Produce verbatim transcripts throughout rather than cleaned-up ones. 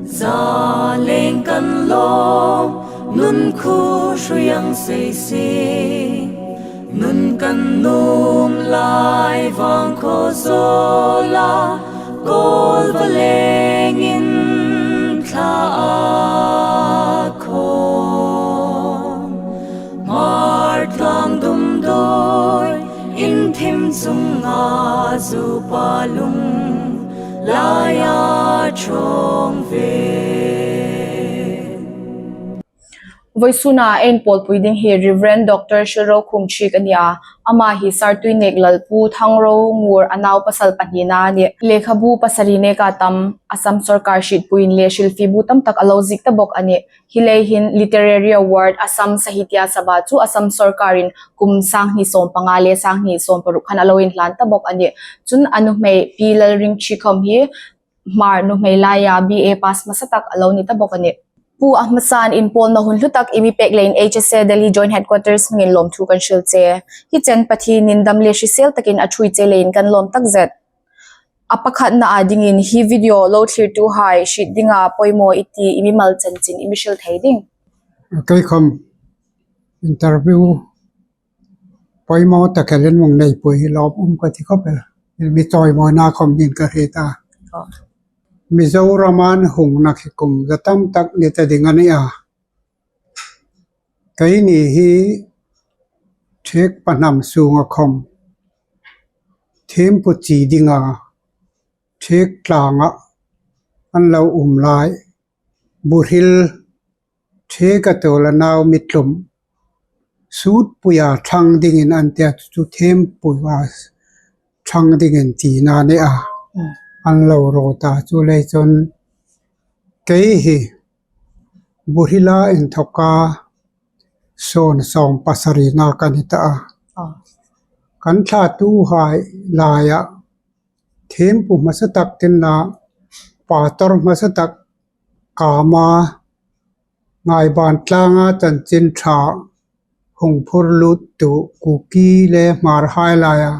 Zaleng kan lawm, nun khu hrui ang sei si. Nun kan nuom lai vang khaw zawl a, kawl va lengin thla a khawm. Hmar tlang dumdoi, in thim chunga zu pa lung laia ṭhawng ve. Vawisuna ei inpawlpui ding hi Reverend Doctor Hrilrokhum Chhik a ni a, ama hi Sartuinek Lalpu Thangrohmur a nau pasal pahnina a nih. Lekhabu pasari neka tam, Assam sawrkar hrietpuiin le hrilfie bu tam tak a lo ziek ta bawk a nih. Hi lei hin Literary Award, Assam Sahitya Sabha chu Assam sawrkarin kum sanghni sawmpanga le sanghni sawmparuk khan a lo inhlan ta bawk a nih. Chun a nuhmei Pi Lalringchi khawm hi Hmar nuhmei laia B A pass hmasa tak a lo ni ta bawk a nih. Pu, a hmasan inpawlna hun hlu tak i mi pek leiin H S A Delhi Joint Headquarters hmingin lawmthu kan hril che. Hi chen Pathienin dam le hrisel takin a ṭhuoi che leiin kan lawm tak zet. A pakhatna a dingin hi video lo thlirtuhai hriet dinga poimaw i ti i mimal chanchin i mi hril thei ding. Kei khawm interview poimaw tak el in mong nei pui hi lawm um ka ti khawp el. Mi chawimawina khawm ning ka hriet a. Aw. Mizoram an hungna khi kum za tam tak ni ta ding a ni a. Keini hi thik pahnam sunga khawm thiempu chi dinga thik tlanga an lo um lai. Buhril thik a tawla nau mi tlum sutpuia thlang dingin an tia chu thiempuia thlang dingin tina ni a. Mm. An lo rawt a, chuleiin chun kei hi Buhrila inthoka sawn sawm pasarina ka ni ta a. Ah. Kan thlatuhai laia thiempu hmasa tak tina, pastor hmasa tak kama, Ngaiban tlanga chanchin ṭha hung phurluttu Kuki le Hmarhai laia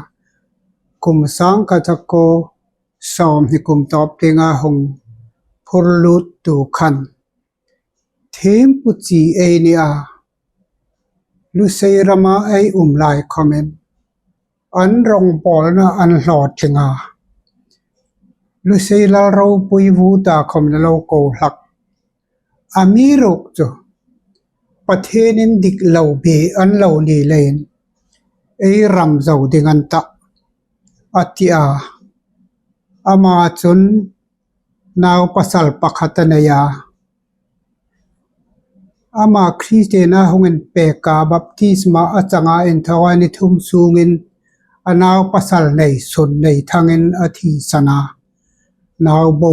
kum sangkhat zakua sawmhni kum tawp tienga hung phurluttu khan thiempu chi ei ni a. Lusei rama ei um lai khawmin an rawngbawlna an hlawtling a. Lusei lal ropui vuta khawm an lo ko hlak. Amiruokchu Pathienin dik lo bi an lo ni leiin ei ram zo ding an ta, a ti a. Ama chun nau pasal pakhat a nei a. Ama Kristien a hung inpek a, baptisma a changa inthawka ni thum sungin a nau pasal nei sun nei thangin a thisan a. Nau bo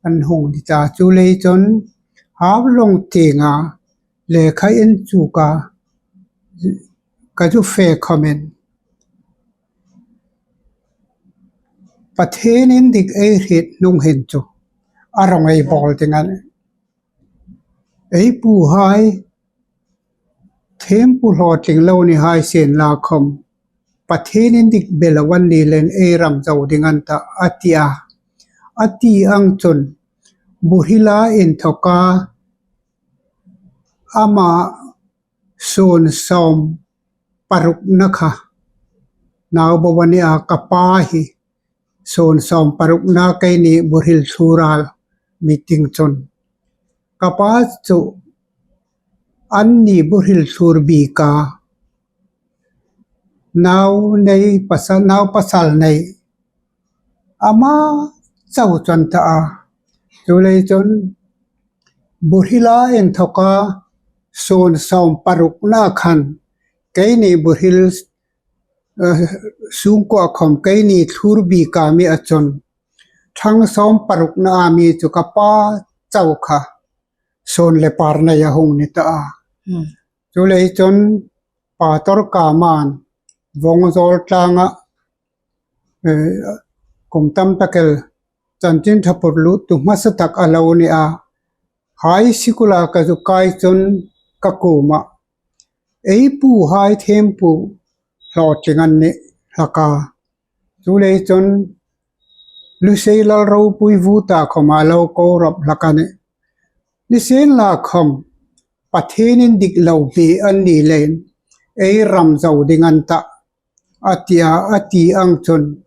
an hung ni ta, chuleiin chun Haflong tienga lekha inchuka ka zu fe khawmin Pathienin dik ei hriet hnung hin chu a rawng ei bawl ding a nih. Ei puhai thiempu hlawtling lo ni hai sien la khawm, Pathienin dik be lo an ni leiin ei ram zo ding an ta, a ti a. A ti ang chun Buhrila inthoka ama sawn sawm parukna kha nau bo a ni a, ka pa hi sawn sawm parukna keini Buhril thura meeting chun ka pa chu anni Buhril thur bik a, nau nei pasal, nau pasal nei ama chau chun ta a. Chuleiin chun Buhrila inthoka sawn sawm parukna khan keini Buhril, eh, sungkuo khawm keini thur bik a mi a chun thang sawm parukna a mi chu ka pa chau kha sawn le par nei a hung ni ta a. Hmm. Chuleiin chun pastor kaman Vawngzawl tlanga, eh, kum tam tak el chanchin ṭha phurluttu hmasa tak a lo ni a. High school-a ka zu kai chun ka kuoma ei puhai thiempu hlawtling an ni hlak a. Chuleiin chun Lusei lal ropui vuta khawma lo ko rawp hlak a nih. Nisienlakhawm, Pathienin dik lo bi an ni leiin, ei ram zo ding an tah, a tia, a ti ang chun,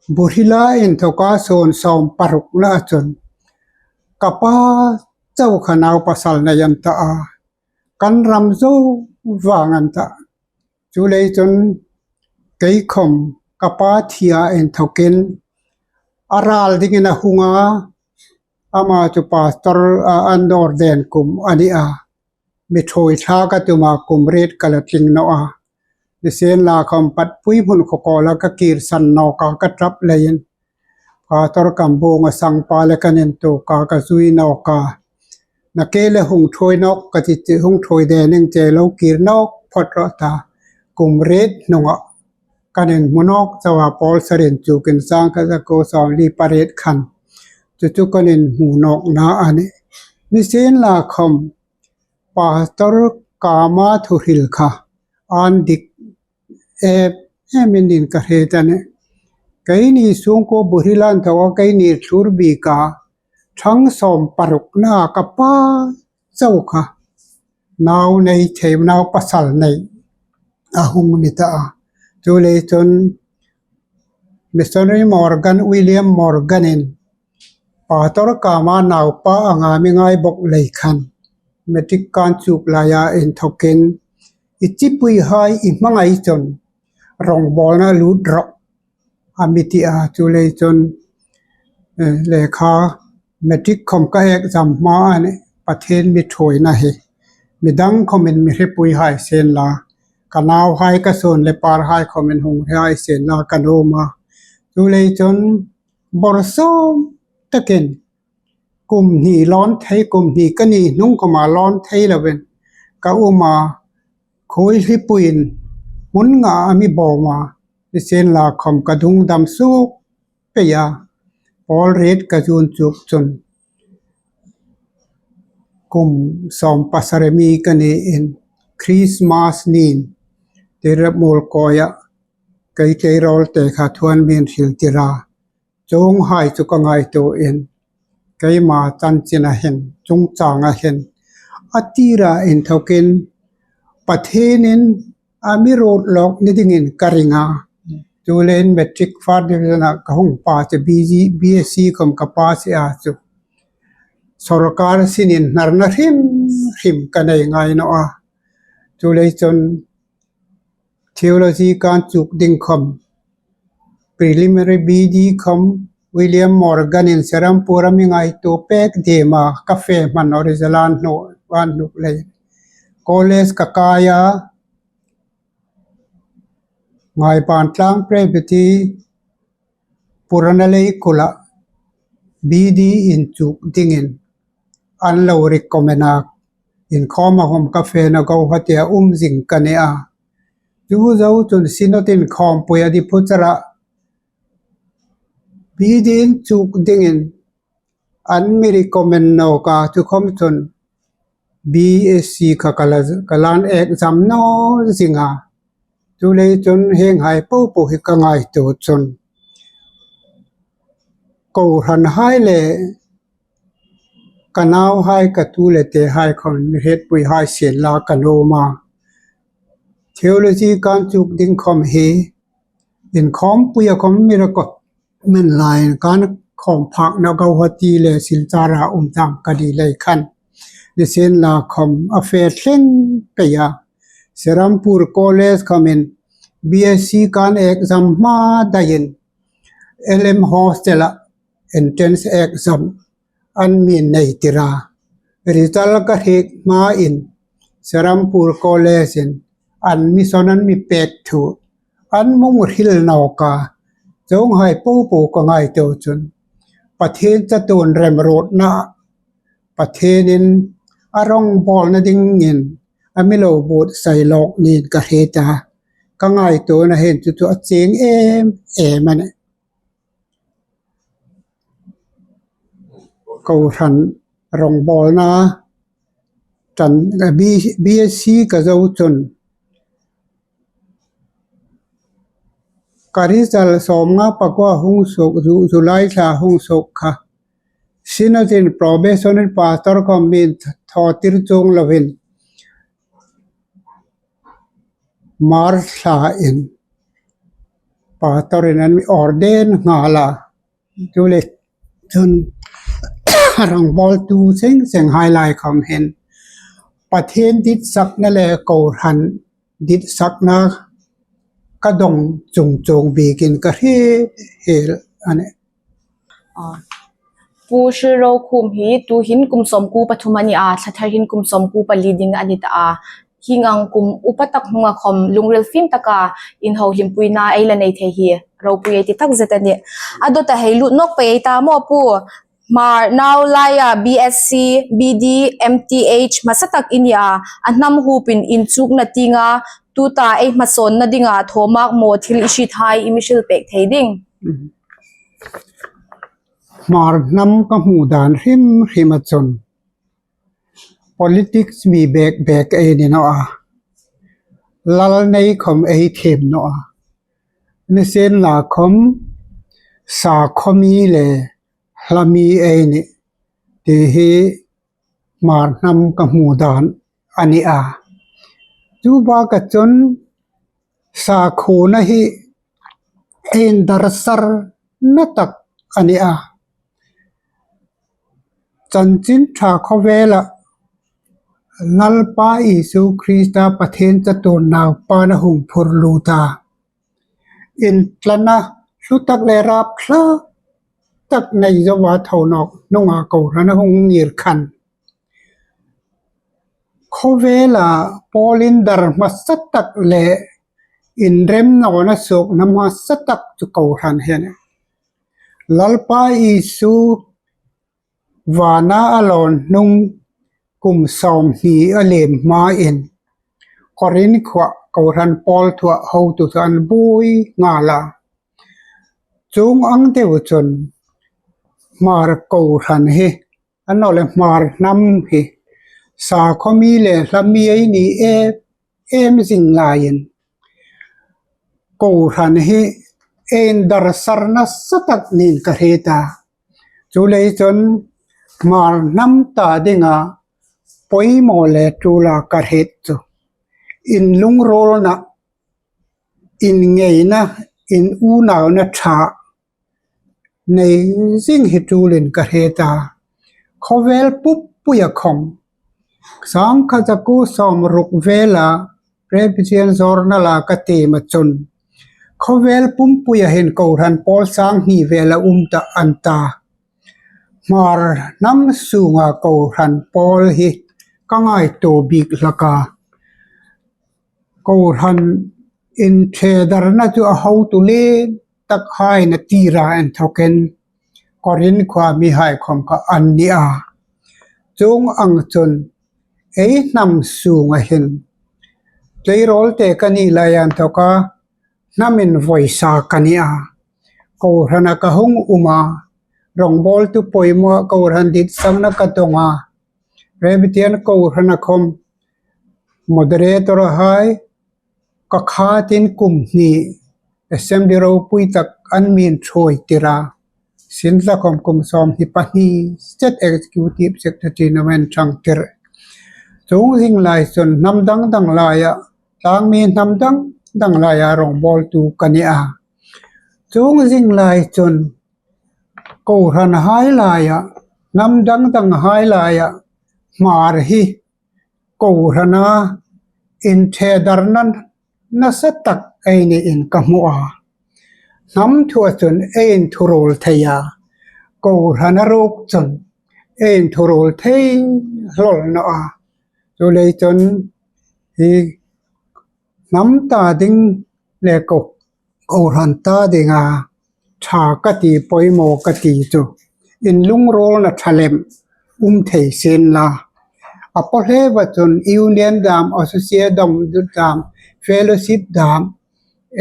Buhrila inthawka sawn sawm parukna chun, ka pa chau kha nau pasal nei an ta a, kan ram zo vang an tah. Chuleiin chun kei khawm ka pa thia inthawkin a ral dingin a hung a, ama chu pastor a, an ordain kum a ni a. Mi ṭhuoi thla ka tum a, kum riet ka la tling naw a. Nisienlakhawm patpui hmun khawkawla ka kir san nawk a, ka ṭap leiin. Pastor Kambuong a sangpa le kan intuok a, ka zui nawk a. Na ke le hung ṭhuoi nawk ka ti ti, hung ṭhuoi de ning che lo kir nawk phawt rawh ta. Kum riet hnunga kan inhmu nawk chau a, Paul Sarin chu kin sang ka za ko sawm li pariet khan. Chu chu kan inhmu nawkna a nih. Nisienlakhawm, Pastor Kama thuhril kha an dik em em in ka hre ta a nih. Keini sungkuo Buhrila inthawka keini thlur bik a, ṭhang sawm parukna ka pa chau kha nau nei thei, nau pasal nei a hung ni ta a. Chuleiin chun Missionary Morgan, William Morgan in Pastor Kama naupa anga mi ngai bawk lei khan, matric kan chuk laia inthawkin, i chipuihai i hmangai chun rawngbawlna lut rawh, a mi ti a. Chuleiin chun, eh, lekha matric khawm ka exam hma a nih, Pathien mi ṭhuoina hi. Midang khawmin mi hrepui hai sienla, ka nauhai ka sawn le parhai khawmin hung hre hai sienla ka nuom a. Chuleiin chun bawr sawm takin kum hni lawn thei, kum hni ka ni hnung khawma lawn thei lovin ka um a, khuoihlipuiin hmun nga a mi bawm a, nisienlakhawm ka dung dam suk pei a. Paul riet ka zun chuk chun kum sawm pasari mi ka niin, Christmas niin, Tirhmual kawia kei kei rawl te kha thuan min hril tir a. Chuonghai chu ka ngaituoin, keima chanchin a hin, chungchang a hin, a tira inthawkin Pathienin a mi ruot lawk ni dingin ka ring a. Chuleiin matric first division-a ka hung pass chu B G, B S C khawm ka pass a chu. Sawrkar sinin hnarna hrim hrim ka nei ngai naw a. Chuleiin chun theology kan chuk ding khawm, preliminary B D khawm, William Morgan in Serampore-a mi ngaituo pek diem a, ka fe hman original an hnu, an hnu lei. College ka kai a, Ngaipan Tlang Presbytery Purana Leikula B D inchuk dingin an lo recommend a, inkhawma khawm ka fena Guwahati-a um zing ka ni a. Chu zo chun Synod inkhawmpuia Diphutsaraa B D inchuk dingin an mi recommend nawk a, chu khawm chun B S C kha ka la, ka la exam naw zing a. Chuleiin chun hienghai popo hi ka ngaituo chun kohranhai le ka nauhai, ka tu le tehai khawm mi hrietpui hai sienla ka nuom a. Theology kan chuk ding khawm hi inkhawmpuia khawm mi recommend laiin kan khawm phakna Guwahati le Silchar-a um dam ka ni lei khan, nisienlakhawm a fe thleng pei a. Serampore College khawmin B S C kan exam hma daiin L M hostel-a entrance exam an mi nei tir a. Result ka hriet hmain Serampore College-in admission an mi pek thu an mi hril nawk a. Chuonghai popo ka ngaituo chun Pathien chatuon remruotna, Pathienin a rawngbawlna dingin a mi lo buotsai lawk niin ka hriet a. Ka ngaituona hin chu chu a chieng em em a nih. Kohran rawngbawlna tan, B, B S C ka zo chun ka result sawmnga pakua hung suok, Ju-, July thla hung suok kha Synod-in probation-in pastor khawm min thaw tir chuong lovin, March thlain pastor-in an mi ordain nghal a. Chuleiin chun rongbawltu seng seng hai lai khawm hin Pathien ditsakna le kohran ditsakna ka dong chung chuong biekin ka hriet hiel a nih. A. Pu Hrilrokhum hi tuhin kum sawmkuo pathum a ni a, thla thar hin kum sawmkuo pali ding a ni ta a. Hieng ang kum upa tak hnunga khawm lungril fim taka inhawlimpuina ei la nei thei hi ropui ei ti takzet a nih. A dawta hei lut nawk pei ei ta maw Pu? Hmar nau laia B S C, B D, M T H hmasa tak i ni a, a hnam hupin inchukna tienga tuta ei hmasawnna dinga thawmak maw thil i hriet hai i mi hril pek thei ding? Hmar hnam ka hmu dan hrim hrima chun politics mi bek bek ei ni naw a, lal nei khawm ei thiem naw a, nisienlakhawm sakhaw mi le hla mi ei nih ti hi Hmar hnam ka hmu dan a ni a. Chu baka chun sakhuona hi ei indarsarna tak a ni a. Chanchin Ṭha khawvela Lalpa Isu Krista Pathien chatuon naupain a hung phur lut a, intlana hlu tak le rapthlak tak nei zoa tho nawk hnunga kohran a hung ngir khan, khawvela Paul indar hmasa tak le inrem nawna suokna hmasa tak chu kohran hi a nih. Lalpa Isu vana a lawn hnung kum sawmhni a liem hmain Korinth khuoa kohran Paul thuah hotu chu an buoi nghal a. Chuong ang deu chun Hmar kohran hi, a ni naw le Hmar hnam hi, sakhaw mi le hla mi ei ni em em zing laiin kohran hi ei indarsar nasa tak niin ka hriet a. Chuleiin chun Hmar hnam ta dinga poimaw le ṭula ka hriet chu inlungruolna, inngeina, inunauna ṭha nei zing hi ṭulin ka hriet a. Khawvel pumpuia khawm, sangkhat zakuo sawmruk vela Presbyterian Journal-a ka tiem a chun, khawvel pumpuia hin kohran pawl sanghni vel a um ta an ta. Hmar hnam sunga kohran pawl hi ka ngaituo bik hlak a. Kohran inṭhedarna chu a hotu lien tak hai a ni tira inthawkin Korinth khuoa mihai khawm kha an ni a. Chuong ang chun ei hnam sunga hin tleirawl te ka ni lai inthawka hnam invoi sa ka ni a. Kohrana ka hung um a, rawngbawltu poimaw kohran ditsakna ka dong a. Presbyterian kohrana khawm moderator-hai ka khatin kum hni assembly ropui tak an min ṭhuoi tir a. Sinthla khawm kum sawmhni pahni zet executive secretary-in an ṭhang tir. Chuong zing lai chun hnam dang dang laia, tlangmi hnam dang dang laia rawngbawltu ka ni a. Chuong zing lai chun kohranhai laia, hnam dang danghai laia Hmar hi kohrana inṭhedarna nasa tak ei niin ka hmu a. Hnam thua chun ei inthuruol thei a, kohrana ruok chun ei inthuruol thei hlawl naw a. Chuleiin chun hi hnam ta ding le ko, kohran ta dinga ṭha ka ti, poimaw ka ti chu inlungruolna ṭha lem um thei sienla. A po hle va chun union dam, associate dam, dam, fellowship dam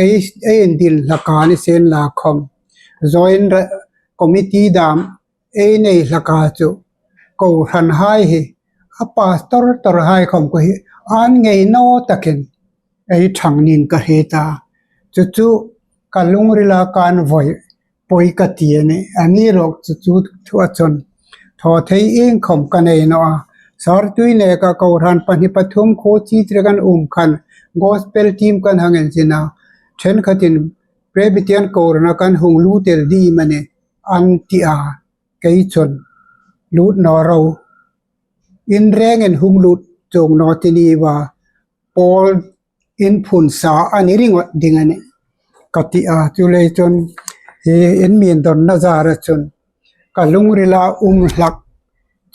ei, ei indin hlaka ni sienla khawm, joint re-, committee dam ei nei hlaka chu kohranhai hi, a pastor torhai khawm kha hi an ngei naw takin ei ṭhang niin ka hriet a. Chu chu ka lungrila ka invoi poi ka ti a nih. Amiruokchu chu thua chun thaw thei ieng khawm ka nei naw a. Sar Tuineka kohran pahni pathum khuo chi tira kan um khan gospel team kan hang inzin a. Ṭhenkhatin Presbyterian kohrana kan hung lut el ding am a ni an ti a. Kei chun, lut naw ro. Inrengin hung lut chuong naw ti ni va. Paul in phun sa a ni ringawt ding a nih, ka ti a. Chuleiin chun hi in mi indonna zara chun ka lungrila um hlak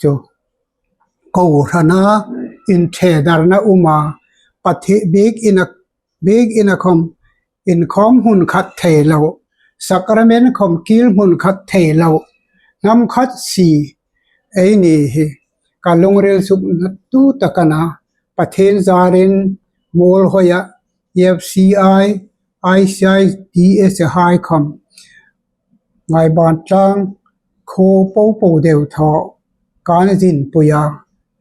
chu kohrana inṭhe darna um a, Pathian biekina, biekina khawm inkhawm hmun khat thei lo, sacrament khawm kir hmun khat thei lo, hnam khat si ei ni hi ka lungril suknattu tak a na, Pathien zarin Muolhoia E F C I, I C I D S hai khawm Ngaiban tlang khuo popo deu thaw kan zinpui a.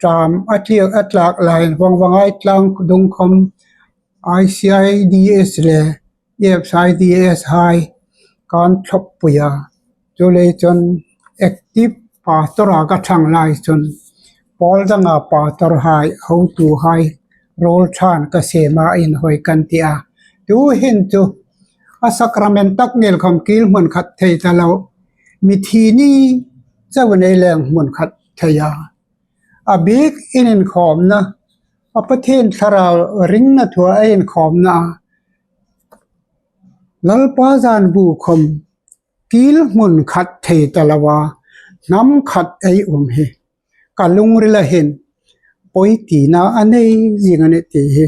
Ṭam a tliak a tlak laiin Vangvangai tlang dung khawm I C I D S le E F C I D S hai kan thlawppui a. Chuleiin chun active pastor-a ka ṭhang lai chun pawl danga pastor hai, hotuhai role ṭhan ka siem a, inhawi kan ti a. Tuhin chu a sacrament tak ngei khawm kir hmun khat thei ta lo, mithi ni chauh nei leng hmun khat thei a. A biekin inkhawmna, a Pathien Thlarau ringna thua ei inkhawmna, Lalpa zan bu khawm kir hmun khat thei ta lo a, hnam khat ei um hi ka lungrila hin poi tina a nei zing a nih ti hi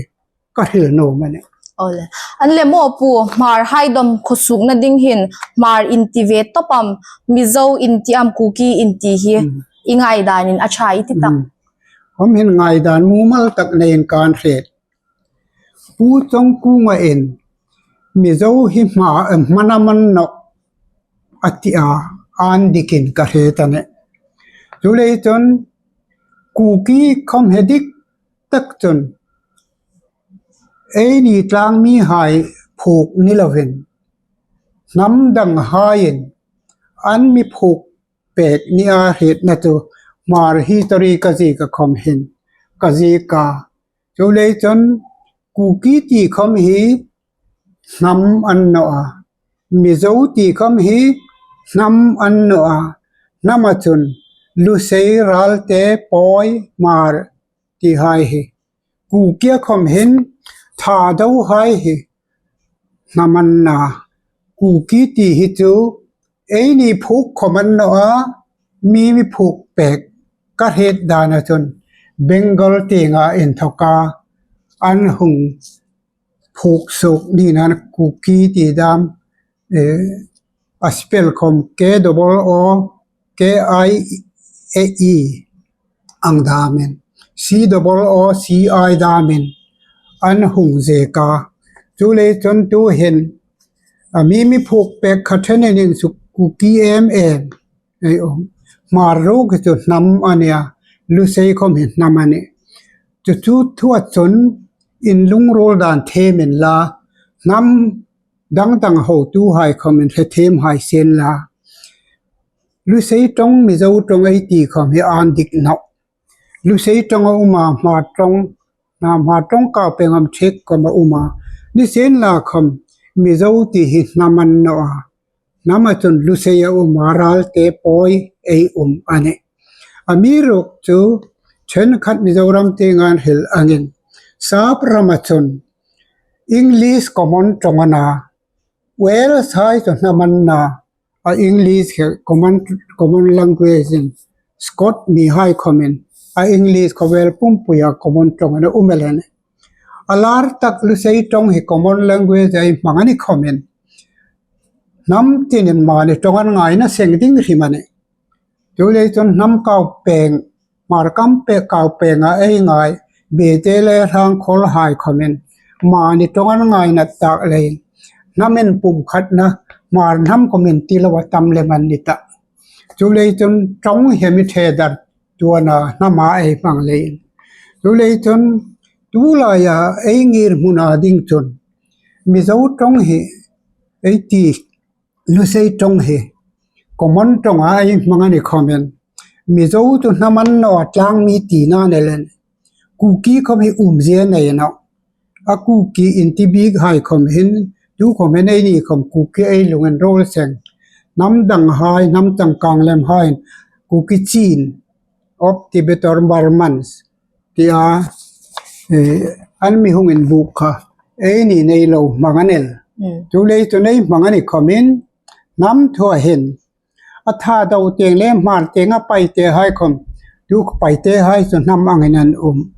ka hril nuom a nih. Awle. An le maw Pu, Hmar hai dom khawsukna ding hin Hmar inti ve tawp am, Mizo inti am, Kuki inti hi, hmm, i ngaidanin a ṭha i ti tak? Hmm. Khawm hin ngaidan mumal tak neiin kan hriet. Pu Chawngkunga in Mizo hi hma, eh, hmana man naw a ti a, an dikin ka hriet a nih. Chuleiin chun Kuki khawm hi dik tak chun eini tlangmihai phuok ni lovin hnam danghaiin an mi phuok pek ni a hrietna chu Hmar history ka ziek a khawm hin ka ziek a. Chuleiin chun Kuki ti khawm hi hnam a ni naw a, Mizo ti khawm hi hnam a ni naw a, hnama chun Lusei, Ralte, Pawi, Hmar ti hai hi, Kukia khawm hin Thado hai hi hnam a ni naw a. Kuki ti hi chu eini phuok khawm a ni naw a, mi mi phuok pek ka hriet dana chun Bengal tienga inthawka an hung phuok suok ni naw a, Kuki ti dam, eh, a spell khawm K double O, K I A E ang damin, C double O C I damin an hung ziek a. Chuleiin chun tuhin a mi mi phuok pek kha ṭhenin insuk Kuki em em ei um. Hmar ruok hi chu hnam a nih a, Lusei khawm hi hnam a nih. Chu chu thua chun inlungruol dan thiem inla, hnam dang dang hotuhai khawmin hre thiem hai sien la, Lusei ṭawng, Mizo ṭawng ei ti khawm hi an dik nawh. Lusei ṭawng a um a, Hmar ṭawng, na Hmar ṭawng kau peng am ṭhek khawm a um a. Nisienlakhawm Mizo ti hi hnam a ni naw a, hnama chun Lusei a um a, Ralte, Pawi ei um a nih. Amiruokchu ṭhenkhat Mizoram tienga an hril angin, sap rama chun English common ṭawng a na, Wales hai chu hnam a ni naw a, a English hi common, common language in, Scot mihai khawmin a English khawvel pumpuia common ṭawng a na um el a nih. A lar tak Lusei ṭawng hi common language ei hmang a ni khawmin, hnam tinin mani ṭawng an ngaina seng ding hrim a nih. Chuleiin chun hnam kau peng, Hmar kam pek kau penga ei ngai, Bete le Hrangkholhai khawmin mani ṭawng an ngaina tak leiin, hnam inpumkhatna Hmar hnam khawmin ti loa tam lem an ni tah. Chuleiin chun ṭawng hi mi ṭhe dar tuona hnama ei hmang leiin. Chuleiin chun tulaia ei ngirhmuna ding chun Mizo ṭawng hi ei ti, Lusei ṭawng hi common ṭawnga ei hmang a ni khawmin, Mizo chu hnam an naw a, tlangmi tina nei lem. Kuki khawm hi umzie nei naw. A Kuki inti bik hai khawm hin, tu khawm hin eini khawm Kuki ei lungin ruol seng. Hnam dang hai, hnam changkang lem hai, Kuki Chin of Tibetan Burmans tia, eh, an mi hung inbuk kha, eini nei lo hmang a nih. Mm. Chuleiin chu nei hmang a ni khawmin, hnam thua hin, a Thadou tieng le Hmar tieng a Paite hai khawm, tu Paite hai chu hnam angin an um.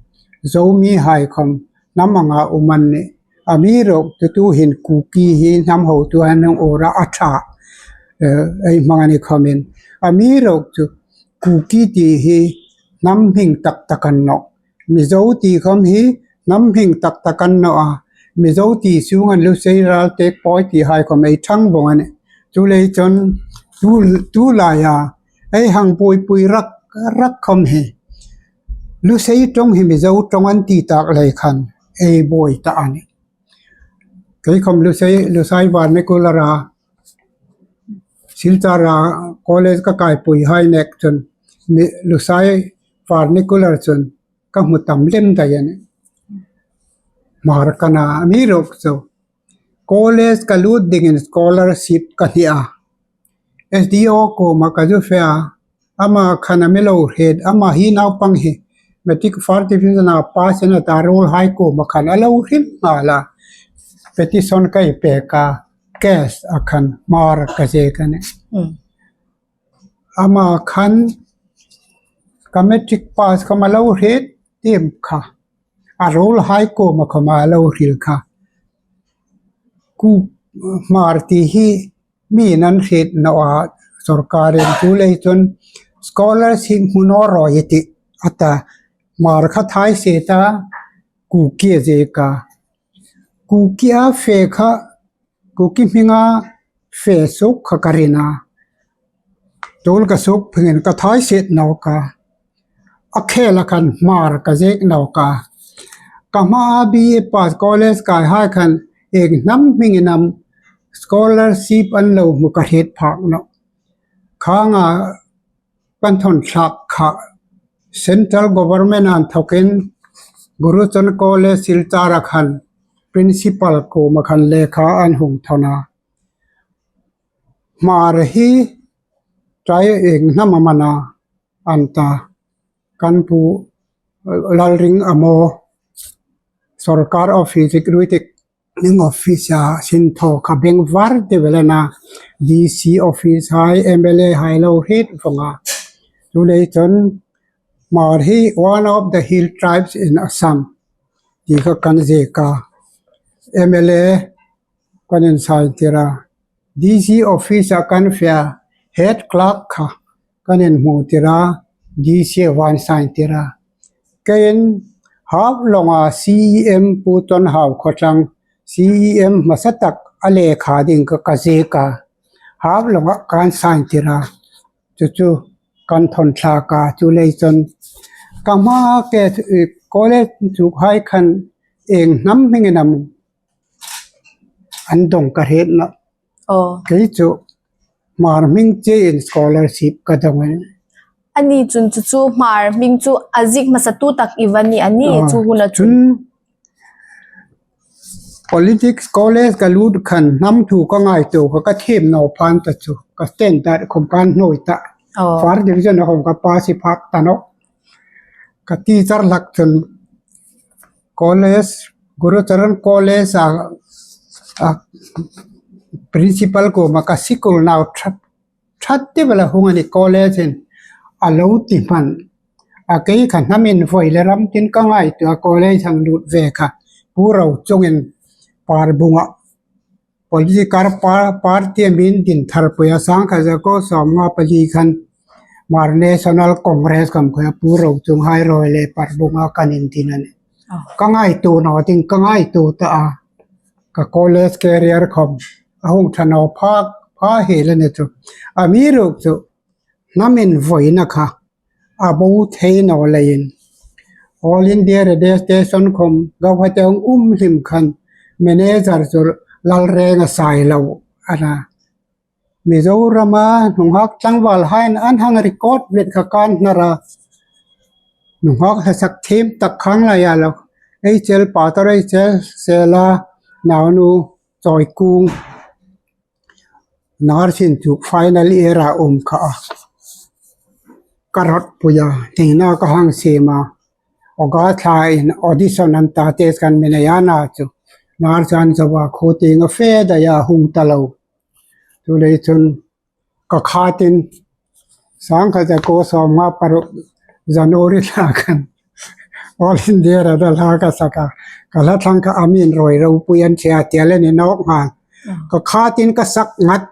Zomi hai khawm, hnam anga um an nih. Amiruokchu tuhin Kuki hi hnam hotu an hung ura a ṭha, eh, ei hmang a ni khawmin. Amiruokchu Kuki ti hi hnam hming tak tak a ni naw. Mizo ti khawm hi hnam hming tak tak a ni naw a. Mizo ti sunga Lusei, Raltek, Pawi ti hai khawm ei ṭhang vawng a nih. Chuleiin chun tu, tu laia ei hang buoipui rak rak khawm hi, Lusei ṭawng hi Mizo ṭawng an ti tak lei khan ei buoi ta a nih. Kei khawm Lusei, Lusei vernacular-a, Silchar-a college ka kaipui hai nek chun, mi, Lusei vernacular chun ka hmu tam lem dai a nih. Hmar ka nih a, amiruokchu college ka lut dingin scholarship ka hni a. S D O kuoma ka zu fe a, ama khan a mi lo hriet, ama hi naupang hi matric first division-a pass a ni ta, ruolhai kuoma khan a lo hril nghal a. Petition ka pek a, case-a khan Hmar ka ziek a nih. Mm. Ama khan ka matric pass khawm a lo hriet tim kha, a ruolhai kuoma khawm a lo hril kha. Kuki Hmar ti hi mi'n an hriet naw a, sawrkarin, chuleiin chun scholarship hmu naw ro i tih a ta. Hmar kha thai se ta, Kuki a ziek a. Kuki a fe kha, Kuki hminga fe suok kha ka ring a. Tul ka suok phingin ka thai set nawk a. A khela khan Hmar ka ziek nawk a. Ka hmaa B A pass college kai hai khan ieng hnam hmingin am scholarship an lo hmu ka hriet phak nawh. Khang a kan thawn thlak kha, central government-a inthokin Gurucharan College Silchar-a khan principal kuoma khan lekha an hung thawn a. Hmar hi ṭai ieng hnam am a na an ta, kan pu Lalringamaw sawrkar office dik ruitik ning office-a sin thaw kha bengvar deu el a na, D C office hai, M L A hai lo hriet vawng a. Chuleiin chun Hmar hi one of the hill tribes in Assam ti kha kan ziek a. M L A kan insign tir a. D C office-a kan fe a, head clerk kha kan inhmu tir a, D C-a an sign tir a. Keiin Haflong-a C E M Pu Tonhau Khawtlang, C E M hmasa tak a lekha ding kha ka ziek a. Haflong-a kan sign tir a. Chu chu kan thawn thlak a, chuleiin chun ka hmaa ke, eh, college chuk hai khan ieng hnam hmingin am an dong ka hriet nawh. Aw. Kei chu Hmar hming chiein scholarship ka dong a nih. A ni chun chu chu Hmar hming chu a ziek hmasatu tak i va ni a ni, aw, chu huna chun. Chun politics college ka lut khan hnam thu ka ngaituo kha, ka thiem naw phan ta chu, ka standard khawm ka hnawi ta. Aw. First division-a khawm ka pass phak ta nawh. Ka teacher hlak chun college, Gurucharan College-a, a principal kuoma ka sikul nau ṭha, ṭha deu el a hung a ni college-in a lo ti hman. A kei kha hnamin voi le ram tin ka ngaituo a, college hang lut ve kha Pu Rochungin Parbunga political par-, party-a mi indin tharpui a, sangkhat za ko sawmnga pali khan Hmar National Congress khawm kha Pu Rochung hai rawi le Parbunga kan indin a nih. Aw. Ka ngaituo naw ding, ka ngaituo ta a. Ka college career khawm a hung ṭha naw phak, phak hi a ni chu. Amiruokchu hnamin voina kha a bo thei naw leiin All India Radio Station khawm Guwahati-a um hlim khan manager chu Lalrenga Sailo a na. Mizorama nunghak tlangvalhai'n an hang record vet kha kan hnar a. Nunghak hlasak thiem tak khang laia lo. Ei chel Pastor ei chel Sela naunu Chawikung. Nursing chu final year a um kha a. Ka rawt puia, ningna ka hang siem a. August thlain audition an ta, test kan mi nei a na chu. Nurse an zo a, khuo tieng a fe daih a, hung ta lo. Chuleiin chun ka khatin, sangkhat zakuo sawmnga paruk January thla khan All India Radioa hla ka sak a. Ka hla thlang kha a min Rawi Ropui an tia, tia le ni nawk nghal. Ka khatin ka sak ngat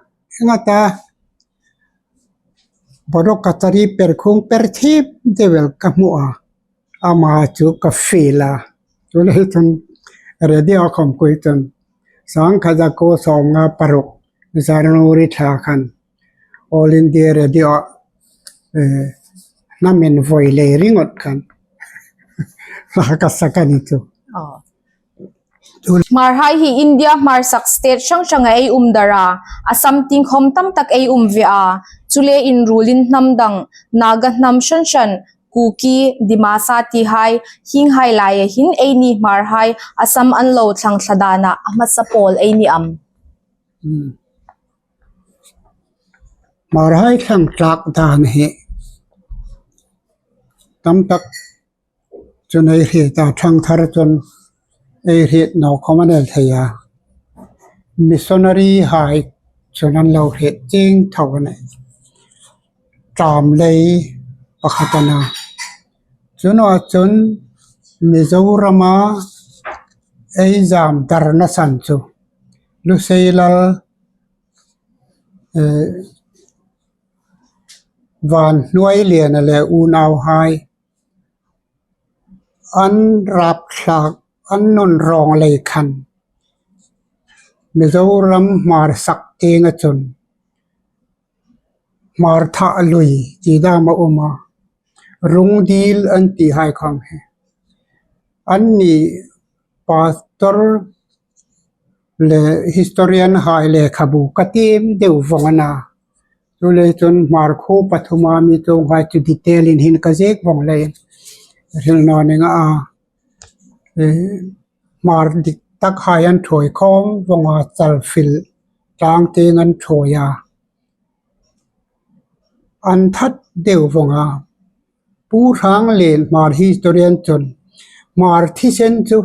ngat a. Boruok ka chari per khung per thip deu el ka hmu a. Ama chu ka feel a. Chuleiin chun radio khawm khui chun, sangkhat zakuo sawmnga paruk January thla khan All India Radio, eh, hnamin voi lei ringawt khan hla ka sak a ni chu. Aw. Hmarhai hi India hmarsak state hrang hranga ei um dar a, Assam tieng khawm tam tak ei um ve a. Chuleiin ruolin hnam dang, Naga hnam hran hran, Kuki, Dimasa tihai, hienghai laia hin eini Hmarhai Assam an lo thlang thla dana a hmasa pawl ei ni am? Hmm. Hmarhai thlang tlak dan hi tam tak chun ei hriet a, thangthar chun ei hriet naw khawm a ni el thei a. Missionary hai chun an lo hriet chieng tho a nih. Tlam lei pakhat a na. Chu naw chun Mizorama ei zam darna san chu Luseilal, eh, Vanhnuailiena le unauhai an rapthlak, an nun rawng lei khan Mizoram hmarsak tienga chun Hmar thah lui ti dam a um a, Rungdil an tihai khawm hi anni pastor le historian hai lekhabu ka tiem deu vawng a na. Chuleiin chun Hmar khuo pathuma mi chuonghai chu detail-in hin ka ziek vawng leiin hril naw ning a. Eh, Hmar dik takhai an ṭhuoi khawm vawng a, Chalfil tlang tieng an ṭhuoi a. An that deu vawng a. Pu Hranglien Hmar historian chun Hmar thisen chu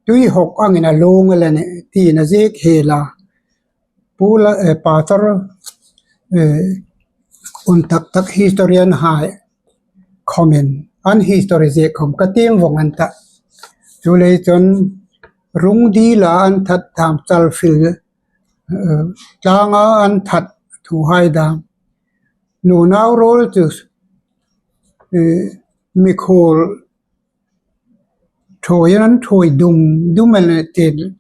tuihawk angin a luong el a nih tiin a ziek hiel a. Pu la, eh, Pastor, eh, un tak tak historian hai khawmin an history ziek khawm ka tiem vawng an ta. Chuleiin chun Rungdila an that dam, Chalfil, eh, tlanga an that thuhai dam, nunau ruol chu, eh, mikhuol ṭhuoi an ṭhuoi dum dum el a nih tiin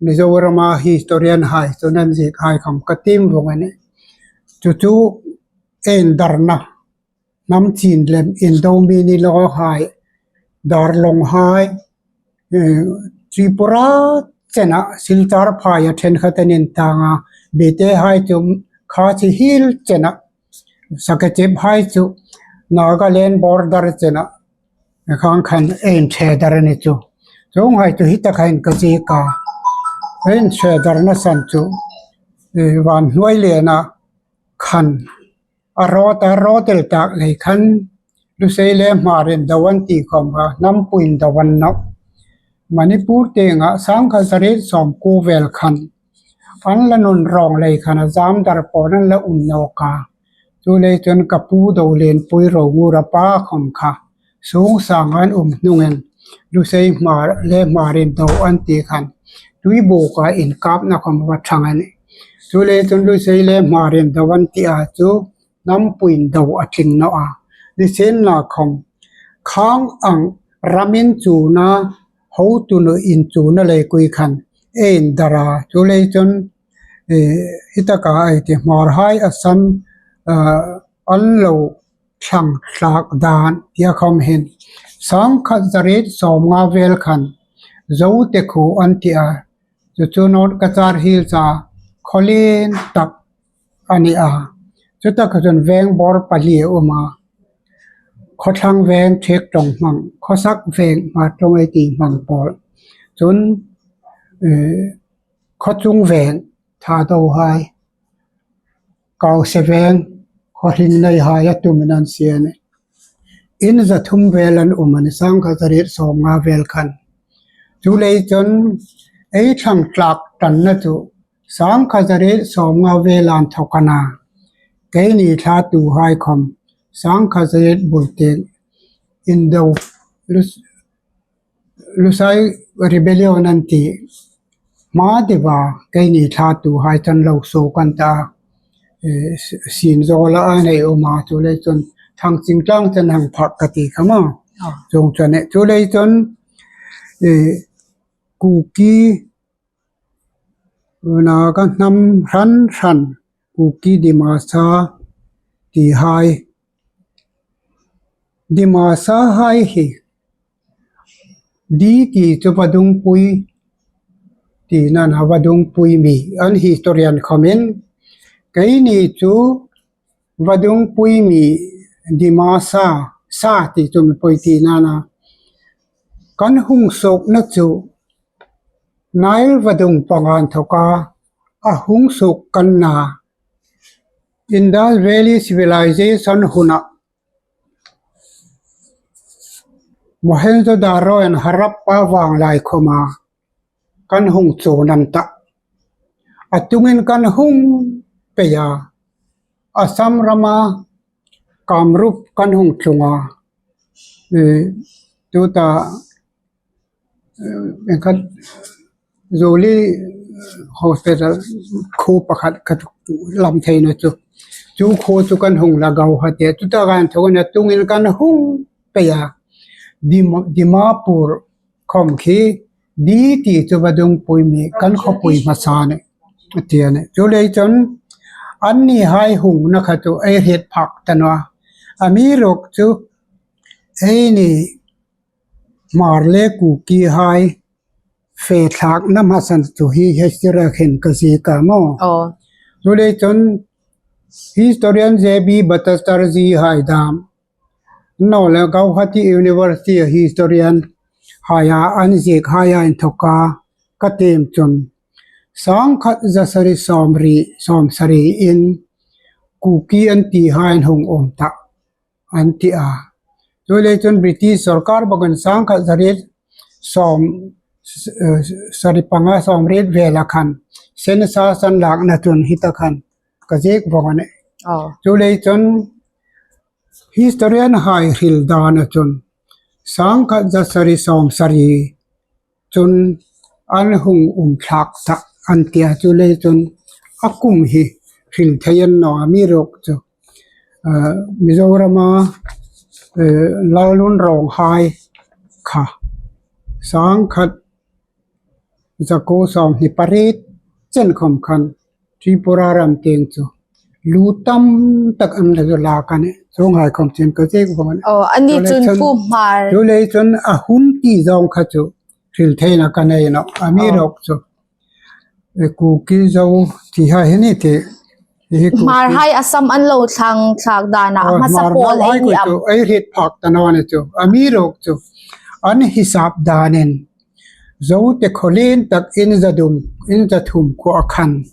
Mizorama historian hai chun an ziek hai khawm ka tiem vawng a nih. Chu chu ei indarna, hnam chin lem Indo-Mini law hai, Darlong hai, eh, Tripura chena Silchar phaia ṭhenkhat an intang a, Bete hai chu Khasi Hills chena, Sakechep hai chu Nagaland border chena, khang khan ei inṭhe dar a ni chu. Chuonghai chu hi tak hai ka ziek a. Ei inṭhe darna san chu, eh, Vanhnuailiena khan a rawt a, rawt el tak lei khan Lusei le Hmar indo an ti khawm a, hnam pui indo an nawh. Manipur tienga sangkhat zariet sawmkuo vel khan an la nun rawng lei khan a zam dar pawl an la um nawk a. Chuleiin chun ka pu Dolenpui Rongur a pa khawm kha Sungsanga an um hnungin Lusei Hmar le Hmar indo an ti khan Tuibuoka inkapna khawm a va ṭhang a nih. Chuleiin chun Lusei le Hmar indo an ti a chu hnam pui indo a tling nawh a. Nisienlakhawm khang ang ram inchuna, hotunu inchuna lei khan ei indar a. Chuleiin chun, eh, hi taka ei ti Hmarhai Assam, eh, an lo thlang thlak dan tia khawm hin sangkhat zariet sawmnga vel khan Zote khuo an ti a. Chu chu North Cachar Hills-a khaw lien tak a ni a. Chutaka chun veng bawr pali a um a. Khawthlang veng Thiek Ṭawng hmang, Khawsak veng Hmar Ṭawng ei ti hmang pawl. Chun, eh, Khawchung veng Thado hai, Kause veng Khawhring nei hai a tumin an sie a nih. In za thum vel an um a nih, sangkhat zariet sawmnga vel khan. Chuleiin chun ei thlang tlak ṭanna chu sangkhat zariet sawmnga vel inthawk a na. Keini thlatuhai khawm sangkhat zariet bul tieng Indo Lus-, Lusai Rebellion an ti hma deuva keini thlatuhai chun lo suok an ta. Eh, s-, sin zawla a nei um a, chuleiin chun Thangching tlang chen hang phak ka ti kha maw. Ah. Chuong chu a nih. Chuleiin chun, eh, Kuki Naga hnam hran hran, Kuki Dimasa ti hai. Dimasa hai hi, Di ti chu vadungpui tina a na, vadungpui mi. An historian khawmin, keini chu vadungpui mi Dimasa, Sa ti chu mipui tina a na. Kan hung suokna chu Nile vadung panga inthawka a hung suok kan na. Indus Valley Civilization huna Mohenjo-daro and Harappa vanglai khawma kan hung chuong an ta. A tungin kan hung pei a. Assam rama Kamrup kan hung tlung a. Eh, tuta, eh, engkhat Zoli Hospital khuo pakhat ka lam theina chu. Chu khuo chu kan hung la Gauhati a. Chutaka inthawkin a tungin kan hung pei a. Dim-, Dimapur khawm khi Di ti chu vadungpui mi kan khawpui hmasa a nih, a ti a nih. Chuleiin chun annihai hungna kha chu ei hriet phak ta naw a. Amiruokchu eini Hmar le Kuki hai fe thlakna hmasa chu hi history-a khin ka ziek a maw. Oh. Chuleiin chun historian J B Bhattacharjee hai dam, naw le Gauhati University historian haia an ziek haia inthawka ka tiem chun sangkhat zasari sawmri, sawmsari in Kuki an ti hai an hung um ta an ti a. Chuleiin chun British sawrkar bawkin sangkhat zariet sawm, eh, sari panga sawmriet vela khan census an lakna chun hi ta khan ka ziek vawng a nih. Oh. Chuleiin chun historian hai hril dana chun sangkhat zasari sawmsari chun an hung um thlak ta an ti a, chuleiin chun a kum hi hril thei a ni naw a, amiruokchu, eh, Mizorama, eh, Lalnunrawng hai kha sangkhat zakuo sawmhni pariet chen khawm khan Tripura ram tieng chu lu tam tak an la lak a nih. Chuonghai khawm chun ka ziek vawng a nih. Oh, a ni chun Pu Hmar. Chuleiin chun a hun ti zawng kha chu hril theina ka nei naw a, amiruokchu, eh, Kuki Zo ti hai hi ni ti. Hi Kuki Hmar hai Assam an lo thlang thlak dana, oh, a hmasa Hmar pawl ei ni am? Chu ei hriet phak ta naw a ni chu. Amiruokchu an hisap danin Zote khawlien tak in za dum, in za thum khuo a khan.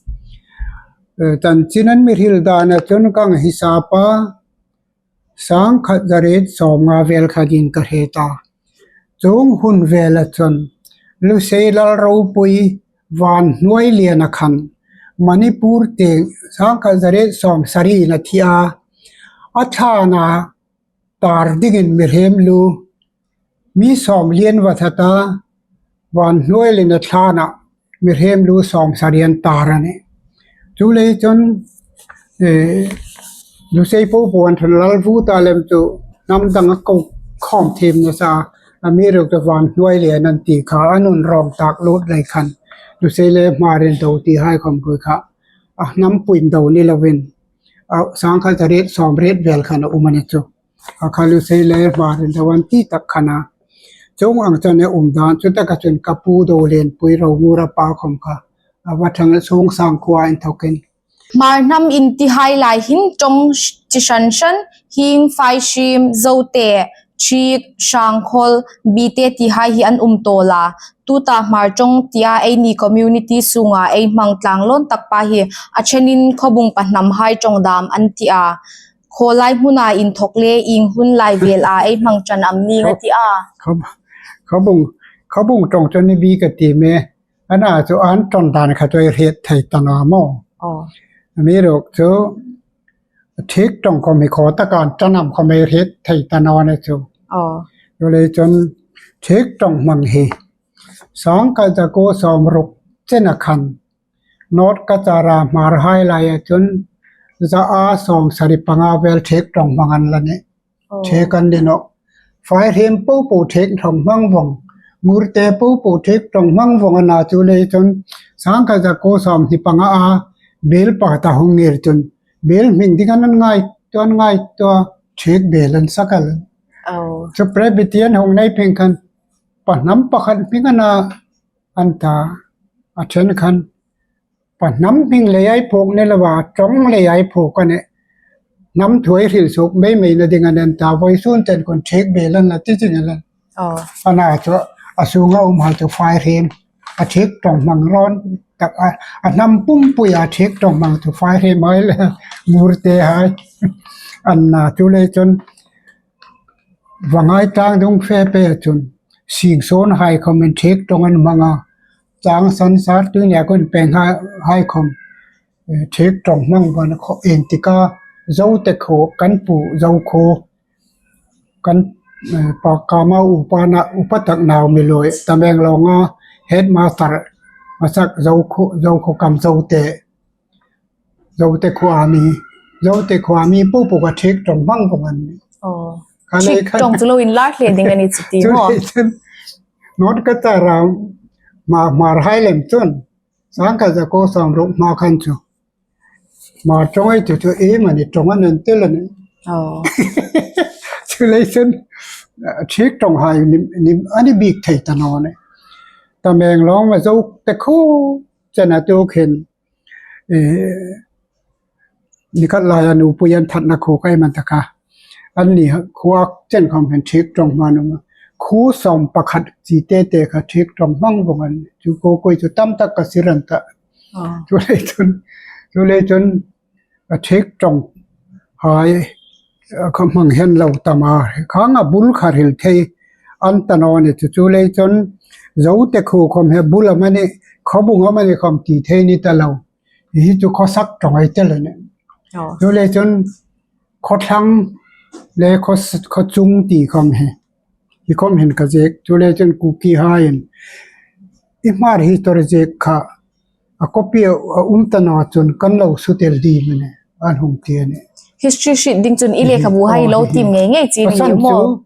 Eh, chanchin an mi hril dana chun ka hang hisap a, sangkhat zariet sawmnga vel kha ding ka hriet a. Chuong hun vela chun Lusei Lal Ropui Vanhnuailiena khan Manipur tieng sangkhat zariet sawmsari-in a thi a. A thlana tar dingin mihriem lu mi sawm lien va that a, Vanhnuailiena thlana mihriem lu sawmsari an tar a nih. Chuleiin chun, eh, Lusei popo an thun Lalvuta lem chu hnam danga ko khawm thiem nasa, amiruokchu Vanhnuailien an ti kha, a nun rawng tak lut lei khan Lusei le Hmar indo ti hai khawm kha a hnam pui indo ni lovin, a, sangkhat zariet sawmriet vel khan a um a ni chu. A kha Lusei le Hmar indo an ti tak khan a. Chuong ang chun a um dan chu taka chun ka pu Dolenpui Romu rapa khawm kha a va thlang Sungsang khuoa inthawkin Hmar hnam intihai lai hin ṭawng chi hran hran, hing, faihrim, zote, ṭhik, hrangkhawl, bite tihai hi an um tawl a. Tuta Hmar ṭawng tia eini community sunga ei hmang tlang lawn tak pa hi a ṭhenin khawbung pahnamhai ṭawng dam an ti a. Khawlai hmuna inthawk le ieng hun lai vela ei hmang ṭan am ning a ti a. Khawbung, khawbung ṭawng ṭan ni bik a ti me. Ana chu an ṭan dan kha chu ei hriet thei ta naw maw. Aw. Amiruokchu ṭhik ṭawng khawm hi khaw taka an ṭan am khawm ei hriet thei ta naw a ni chu. Aw. Chuleiin chun ṭhik ṭawng hmang hi sangkhat za kuo sawmruk chena khan North Cachar-a Hmarhai laia chun za a sawmsari panga vel ṭhik ṭawng hmang an la nih. Aw. Ṭhik an ni nawh. Faihrim popo ṭhik ṭawng hmang vawng. Ngurte popo ṭhik ṭawng hmang vawng a na, chuleiin chun sangkhat za kuo sawmhni panga a bel pakhat a hung ngir chun bel hming ding an ngaituo, an ngaituo, ṭhik bel an sak a. Aw. Chu Presbyterian hung nei phing khan pahnam pakhat hming a na an ta, a ṭhen khan pahnam hming lei ei phuok ni loa, ṭawng lei ei phuok a nih. Hnam thu ei hril suok mei meina ding a nih an ta, vawisun chen khun ṭhik bel an la ti zing a. Aw. A na chu a sunga umhai chu faihrim, a ṭhik ṭawng hmang rawn tak a, a hnam pumpuia ṭhik ṭawng hmang chu faihrimhai le ngurtehai an na. Chuleiin chun Vangai tlangdung fe pei chun singsawnhai khawmin ṭhik ṭawng an hmang a. Changsan sar tunia khun penghai, hai khawm, eh, ṭhik ṭawng hmang vawng a ni khaw, intika Zote khuo, kan pu Zo khuo, kan, eh, pa kama upa na, upa tak Naomi Lui, Tamenglong-a headmaster, masak Zo khuo, Zo khuo kam Zote. Zote khuoa mi, Zote khuoa mi popo kha ṭhik ṭawng hmang vawng an nih. Aw. Kha lei ṭhik khan ṭawng chu lo inlar hle ding a ni chu ti maw? Chuleiin chun North Cachar-a Hmar, Hmarhai lem chun sangkhat za kuo sawmruk hma khan chu Hmar ṭawng ei ti chu iemani ṭawng an inti a nih. Aw. Chuleiin chun, eh, ṭhik ṭawnghai ni, ni, a ni bik thei ta naw a nih. Tamenglong-a Zote khuo chena tu khin, eh, ni khat laia nupui an thatna khuo ka hei hmang ta kha. Anni khuo chen khawm hin ṭhik ṭawng hmang an um a. Khuo sawm pakhat chi te te kha ṭhik ṭawng hmang vawng an. Chu ko koi chu tam tak ka sir an ta. Ah. Chuleiin chun, chuleiin chun a ṭhik ṭawnghai, eh, kha hmang hel lo tam a. Khang a bul kha hril thei an ta naw a nih chu. Chuleiin chun Zote khuo khawm hi bul amani, khawbung amani khawm ti thei ni ta lo. Hi chu khawsak ṭawng ei ti a nih. Aw. Chuleiin chun khawthlang le khaw, khawchung ti khawm hi, hi khawm hin ka ziek. Chuleiin chun Kukihaiin i Hmar history ziek kha a copy a, a um ta naw chun kan lo sutel ding a nih, an hung ti a nih. History hriet ding chun i lekhabuhai lo tiem ngei ngei chie a ni maw?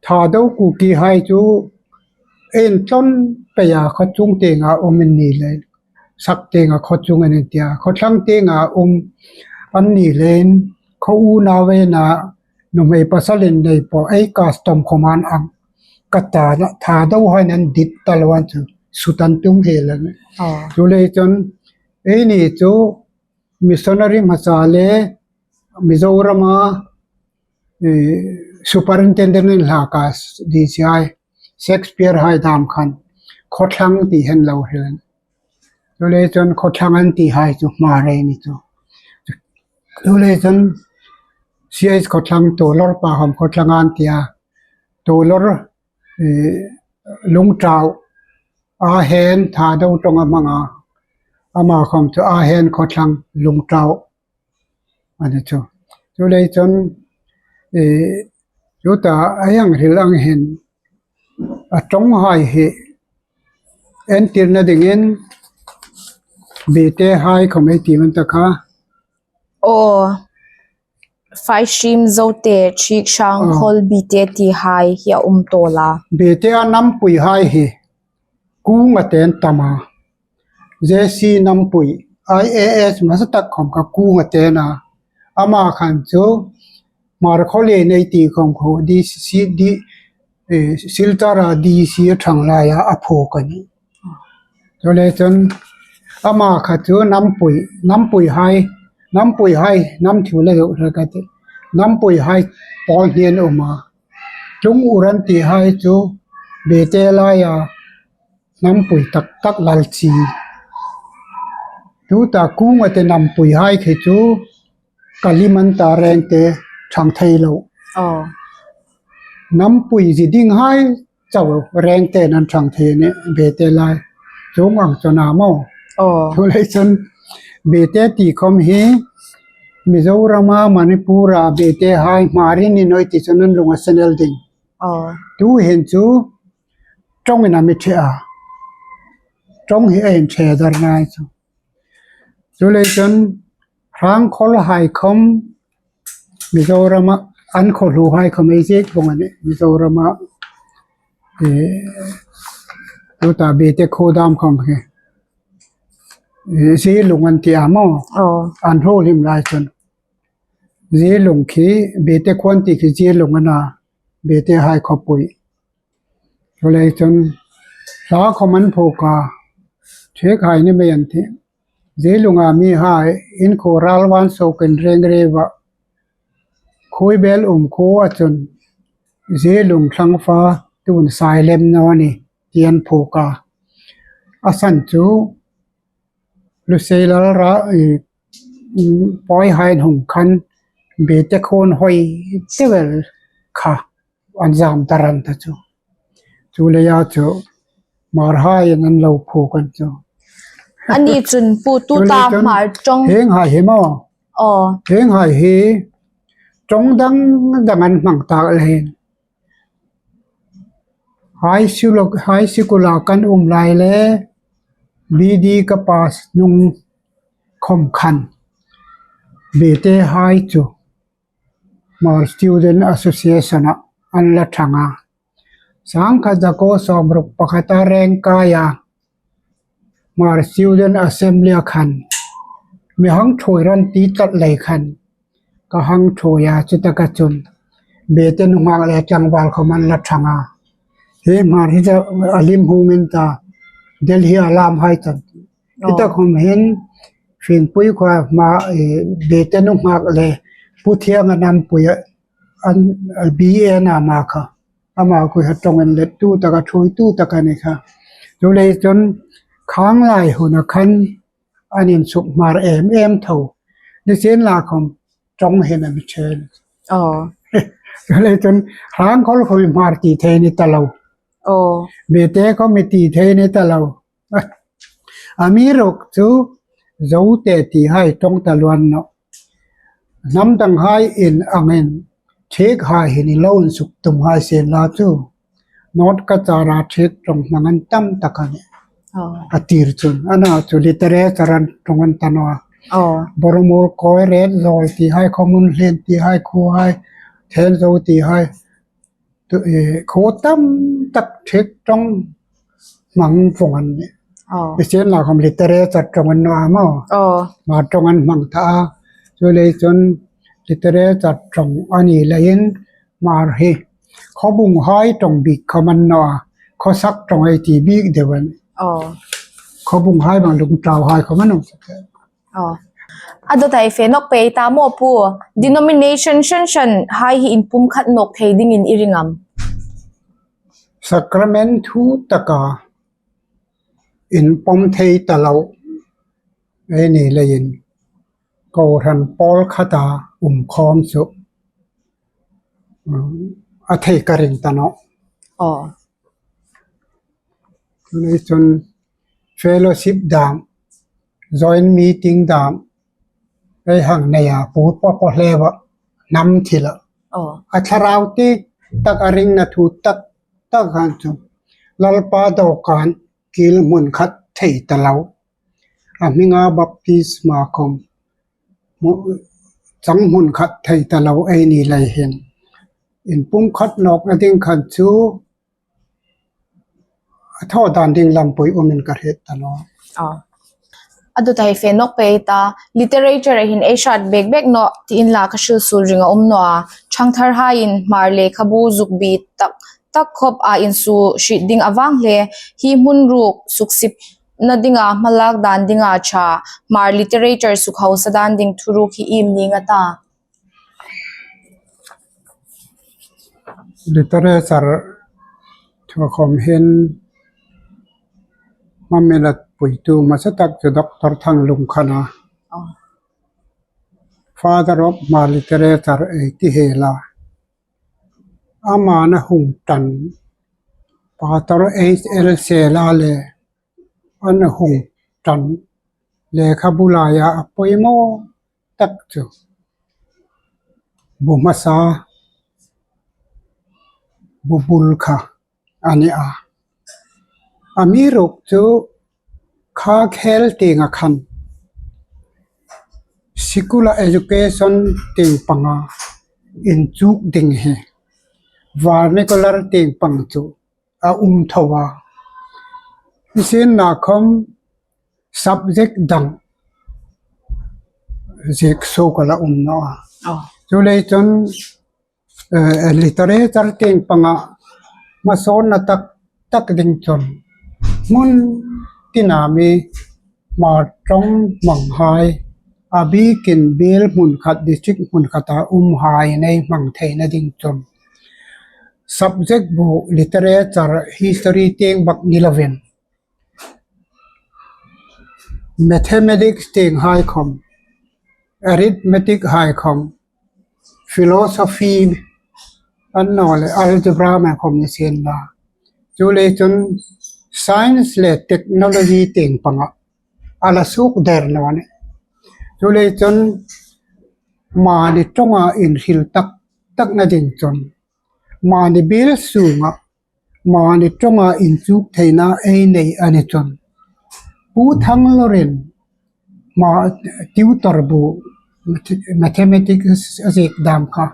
Thado Kukihai chu ei tlawn peia khawchung tienga um an ni leiin, sak tienga khawchung an tia, khawthlang tienga um an ni leiin, khaw unau ena nuhmei pasal inneipawh ei custom khawm an ang. Ka ta na, Thadohaiin an dit ta lo an chu, sut an tum hiel a nih. Aw. Chuleiin chun eini chu missionary hmasa le Mizorama, eh, superintendent inhlak a, D C I, Shakespeare hai dam khan khawthlang ti hang lo hril. Chuleiin chun khawthlang an tihai chu Hmar ei ni chu. Chuleiin chun C H Khawthlang, Tuolor pa khawm khawthlang an ti a. Tuolor, eh, Lungtau, a hen Thado ṭawng a hmang a. Ama khawm chu a hen khawthlang Lungtau a ni chu. Chuleiin chun, eh, chuta a hang hril ang hin a ṭawnghai hi entirna dingin Bite hai khawm ei tiem an ta kha. Aw, Faihrim, Zote, Ṭhik, Hrangkhawl, Bite tihai hi a um tawl a. Bite-a nampuihai hi Kunga te an tam a. J C Nampui, I A S hmasa tak khawm kha Kunga te a na. Ama khan chu Hmarkhawlien ei ti khawm kha D C, D, eh, Silchar-a D C a ṭhang laia a phuok a nih. Chuleiin chun Ama kha chu Nampui, Nampuihai, Nampuihai, nam thu le lo ra ka ti. Nampuihai pawl hni an um a. Tlung ur an tihai chu Bete laia Nampui tak tak lal chi. Tuta Kunga te Nampuihai khi chu Kalim an ta, Rengte thang thei lo. Aw. Nampui zi dinghai chau Rengte an thang thei ni, Bete lai. Chuong ang chu a ni maw. Aw. Chuleiin chun Bete ti khom hi Mizorama, Manipura Betehai Hmar in ni naw ti chun an lung a sen el ding. Aw. Tuhin chu ṭawngin a mi ṭhe a. Ṭawng hi a inṭhe dar ngai chu. Chuleiin chun Hrangkhawlhai khom Mizorama, an khawhluhai khom ei ziek vong a nih, Mizorama, eh, tuta Bete khuo dam khom khi. Eh, Zirlung an ti a maw. Aw. An hlo hlim lai chun. Zirlung khi, Bete khuo an ti khi Zirlung a na, Betehai khawpui. Chuleiin chun hla khom an phuok a, Ṭhekhai ni mei an tih. Zirlunga mihai in khuo ral van suokin Rengrewa Khuoibel um khuoa chun Zirlung thlangfa tun sai lem naw ni ti an phuok a. A san chu Lusei Lal ra, i, i, Pawihai an hung khan Bete khuon hoi te vel kha an zam ta ran ta chu. Chu leia chu Hmarhai an lo phuok an chu. Ani chun pu tuta chu leiin chun Hmar ṭawng. Hienghai hi maw. Aw. Hienghai hi ṭawng dang dang an hmang tak leiin. High school, high school-a kan um lai le B D ka pass hnung khom khan Betehai chu Hmar Student Association-a an la ṭhang a. Sangkhat zakuo sawmruk pakhata Rengkaia Hmar Student Assembly-a khan mi hang ṭhuoi ran ti tlat lei khan ka hang ṭhuoi a, chutaka chun Bete nunghak le tlangval khom an la ṭhang a. Hi Hmar hi chu a lim hung in ta, Delhi-a lamhai chun. Aw. Hi tak khom hin Fingpui khuoa Hmar, eh, Bete nunghak le Pu Thianga Nampui an, B A na ma kha. Ama khuo hi ṭawngin let tu taka ṭhuoi tu taka ni kha. Chuleiin chun khang lai huna khan an insuk Hmar em em tho. Nisienlakhom ṭawng hin a mi chen. Aw. Chuleiin chun Hrangkhawl khom Hmar ti thei ni ta lo. Aw. Bete khom mi ti thei ni ta lo. Amiruokchu Zote tihai ṭawng ta luo naw. Hnam danghai in angin Ṭhekhai hin i lo insuk tum hai sien la chu North Cachar-a Ṭhek ṭawng hmang an tam tak a nih. Aw. A tir chun, a na chu literature-a ṭawng an ta naw a. Aw. Boromur Koiret Zawl tihai, Khawmunhlien tihai, khuohai, Thenzo tihai. Tu, eh, khuo tam tak Ṭhek ṭawng hmang vong an nih. Aw. Nisienlakhom literature ṭawng an naw a maw. Aw. Hmar ṭawng an hmang ta a. Chuleiin chun literature ṭawng a ni leiin Hmar hi Khawbunghai ṭawng bik khom an naw a. Khawsak ṭawng ei ti bik deu an. Aw. Khawbunghai bang Lungtauhai khom an naw. Aw. A dawt hai fe nawk pei ta maw pu. Denomination hran hran hai hi inpumkhat nawk thei dingin i ring am? Sacrament thu taka inpawm thei ta lo ei ni leiin kohran pawl khata um khom chu, um, a thei ka ring ta nawh. Aw. Chuleiin chun fellowship dam, joint meeting dam ei hang nei a, pu pa po hlewa hnam thila. Aw. A thlarau ti tak a ringna thu tak tak han chu Lalpa dawkan kil hmun khat thei ta lo. A hminga baptisma khom mu-, chang hmun khat thei ta lo ei ni lei hin, inpumkhat nawkna ding khan chu a thaw dan ding lampui umin ka hriet ta nawh. Aw. A dawt hai fe nawk pei ta, literature-a hin ei hrat bek bek nawh tiin la ka hril suol ring a um naw a. Ṭhangtharhaiin Hmar lekhabu zuk bi tak tak khop a insuo hriet ding a vang hle hi hmun ruk suksip na dinga hmalak dan dinga ṭha, Hmar literature suk hausa dan ding thuruk hi iem ning a ta? Literature thu khom hin hmamilat puitu hmasa tak chu Doctor Thanglung khan a. Oh. Father of Hmar literature ei ti hela. Ama na hung ṭan. Pastor H L Sela le an hung ṭan lekhabu laia a poimaw tak chu bu hmasa, bu bul kha a ni a. Amiruokchu kha khel tienga khan secular education tieng panga inchuk ding hi vernacular tieng pang chu a um tho a. Nisienlakhom subject dang ziek suok a la um naw a. Oh. Chuleiin chun, eh, literature tieng panga hmasawnna tak tak ding chun hmun tina mi Hmar ṭawng hmanghai a bikin biel hmun khat, district hmun khata umhai nei hmang theina ding chun subject bu literature, history tieng bak ni lovin mathematics tienghai khom, arithmetic hai khom, philosophy annawleh algebra mai khom nisienla. Chuleiin chun science le technology tieng panga a la suok der naw a nih. Chuleiin chun mani ṭawnga inhril tak takna ding chun mani biel sunga mani ṭawnga inchuk theina ei nei a ni chun Pu Thanglorin Hmar tutor bu mathematics a ziek dam kha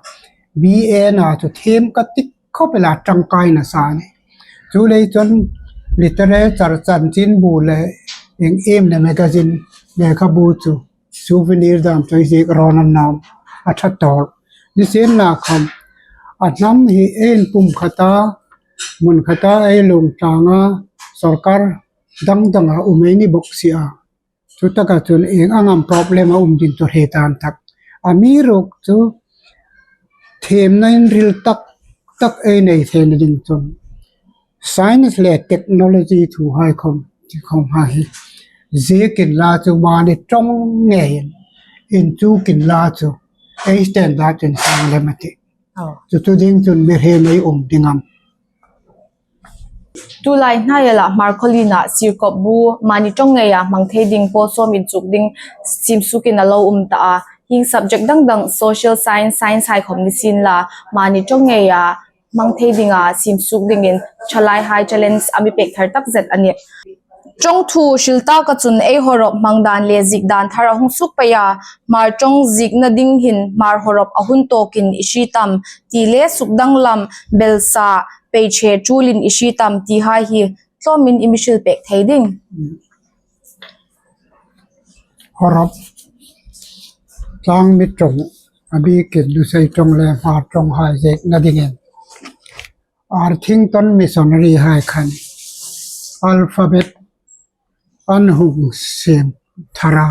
B A na chu thiem ka ti khop el a, ṭangkai nasa a nih. Chuleiin chun literature chanchin bu le eng iem le magazine lekhabu chu souvenir dam chu ziek rawn a ni naw a, ṭha tawp. Nisienlakhom a hnam hi ei inpumkhata, hmun khata ei lungtlanga, sawrkar dang danga um ei ni bawk si a. Chutaka chun ieng ang am problem a um ding chu hre dan tak. Amiruokchu thiemna inhril tak tak ei nei theina ding chun science le technology thuhai khom, ti khom hai hi ziek inla chu mani ṭawng ngeiin inchuk inla chu ei standard chu insang lem a tih. Oh. Chu chu ding chun mihriem ei um ding am? Tulai hnai ela Hmar Khawlina sir kawp bu mani ṭawng ngeia hmang thei ding pawl sawm inchuk ding siemsuokin a lo um ta a. Hieng subject dang dang, social science, science hai khom nisienla, mani ṭawng ngeia hmang thei dinga siemsuok dingin ṭhalaihai challenge a mi pek thar tak zet a nih. Ṭawng thu hril taka chun ei hawrawp hmang dan le ziek dan thar a hung suok pei a, Hmar ṭawng ziekna ding hin Hmar hawrawp a hun tawkin i hriet am ti le sukdanglam, belsa, peiṭhe ṭulin i hriet am tihai hi tlawmin i mi hril pek thei ding. Hawrawp, tlangmi ṭawng, a bikin Lusei ṭawng le Hmar ṭawnghai ziekna dingin Arthington missionary hai khan alphabet an hung siem thar a.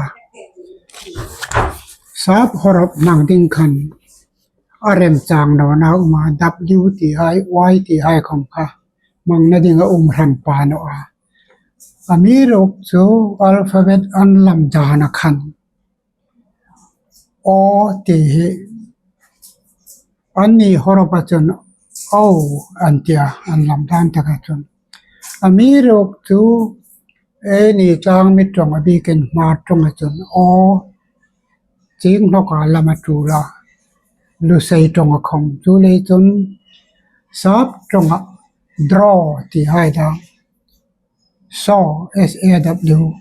Sap hawrawp hmang ding khan a remchang nawna um a, W tihai, Y tihai khom kha hmangna ding a um hran pa naw a. Amiruokchu alphabet an lam dana khan O ti hi anni hawrawpa chun O an ti a, an lam dan taka chun. Amiruokchu eini tlangmi ṭawng a bikin Hmar ṭawnga chun O chieng hlawka lam a ṭul a, Lusei ṭawnga khom. Chuleiin chun Sap ṭawnga draw tihai dang, saw, S A W,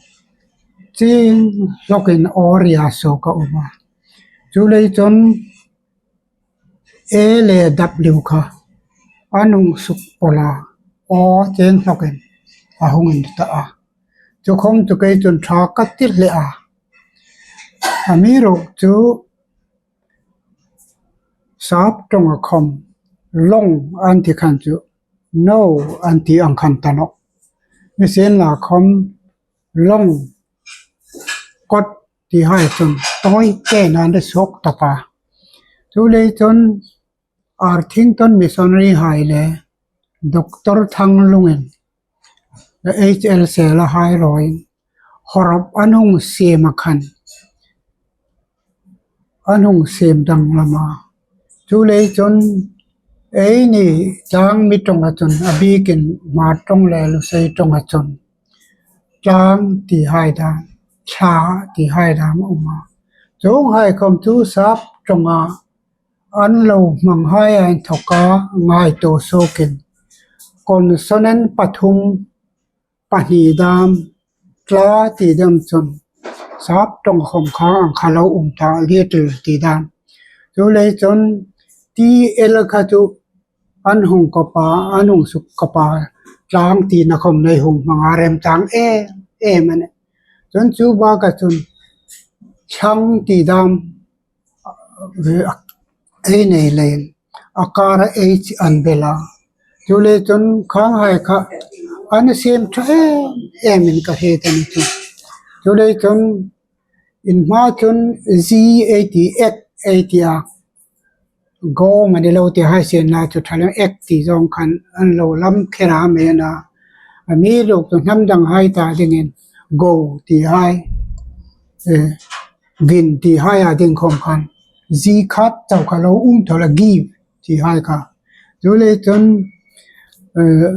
chieng hlawkin O ria suok a um a. Chuleiin chun A le W kha an hung suk pawl a, O chieng hlawkin a hung inti ta a. Chu khom chu kei chun ṭha ka ti hle a. Amiruokchu Sap ṭawnga khom long an ti khan chu no an ti ang khan ta nawh. Nisienlakhom long, kot ti hai chun tawi tein an suok tawp a. Chuleiin chun Arthington missionary hai le Doctor Thanglungin, H L Sela hai ruoiin, Horop an hung siem a khan, an hung siem danglam a. Chuleiin chun eini tlangmi ṭawnga chun, a bikin Hmar ṭawng le Lusei ṭawnga chun tlang ti hai dam, thla ti hai dam a um a. Chuonghai khom chu sap ṭawnga an lo hmang hai a inthoka ngaituo suokin consonant pathum, pahni dam, tla ti dam chun sap ṭawng khom kha ang kha lo um ta, little ti dam. Chuleiin chun T L kha chu an hung kop a, an hung suk kop a, tlang tina khom nei hung hmang a, remchang em em a nih. Chun chu baka chun thlang ti dam ei nei leiin a kara H an bel a. Chuleiin chun khanghai kha an siem ṭha em emin ka hriet a ni chu. Chuleiin chun in hma chun Z ei ti, ek ei ti a. Go mani lo ti hai sien la chu ṭha lem, ek ti zawng khan an lo lam kher a mei a na. Amiruokchu hnam dang hai ta dingin go ti hai, eh, gin ti hai a ding khom khan Z khat chau kha lo um tho la, give ti hai kha. Chuleiin chun, eh,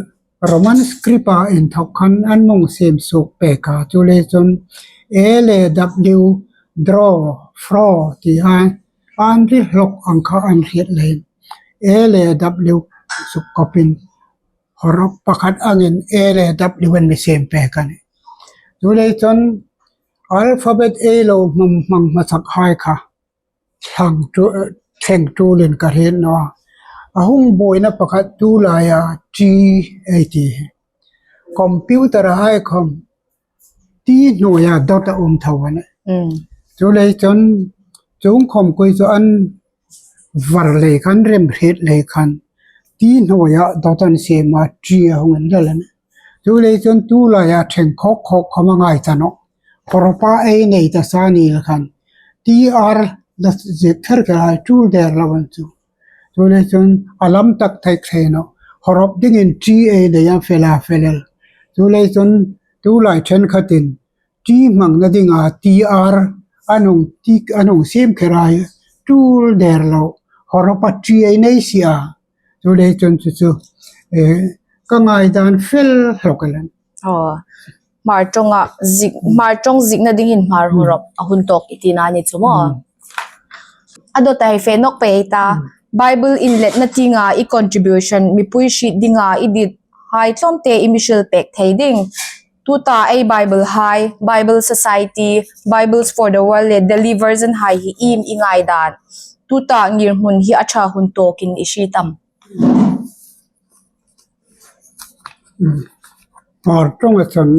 Roman script a inthok khan an hung siem suok pek a. Chuleiin chun L A W, draw, fro ti hai an ri hlok ang kha an hriet leiin L A W suk kopin Horop pakhat angin L A W an mi siem pek a nih. Chuleiin chun alphabet ei lo hmang, hmang hmasak hai kha thlang tu, thleng tulin ka hriet naw a. A hung buoina pakhat tu laia T ei ti. Computer a hai khom T hnuoia dot a um tho a nih. Mm. Chuleiin chun chuong khom kui chu an var lei khan, rem hriet lei khan T hnuoia dot an siem a, T a hung inlal a nih. Chuleiin chun tu laia thleng khawk khawk khom a ngai ta nawh. Horopa ei nei ta sa ni la khan T R la ziek kher kher hai tul der lo an chu. Chuleiin chun a lam tak thei thei nawh. Horop dingin T ei nei a, fel a fel el. Chuleiin chun tu lai ṭhenkhatin T hmangna dinga T R an hung, T an hung siem kher a, tul der lo. Horopa T ei nei si a. Chuleiin chun chu chu, eh, ka ngaidan fel hlok el a nih. Aw. Hmar ṭawnga ziek, Hmar ṭawng ziekna dingin Hmar horop a hun tawk i tina ni chu maw? Mm. A dawt a hei fe nawk pei ta. Mm. Bible inletna tienga i contribution, mipui hriet dinga i dit hai tlawmte i mi hril pek thei ding. Tuta ei Bible hai, Bible Society, Bibles for the World le Delhi version hai hi iem i ngaidan? Tuta ngirhmun hi a ṭha hun tawkin i hriet am? Mm. Hmar ṭawnga chun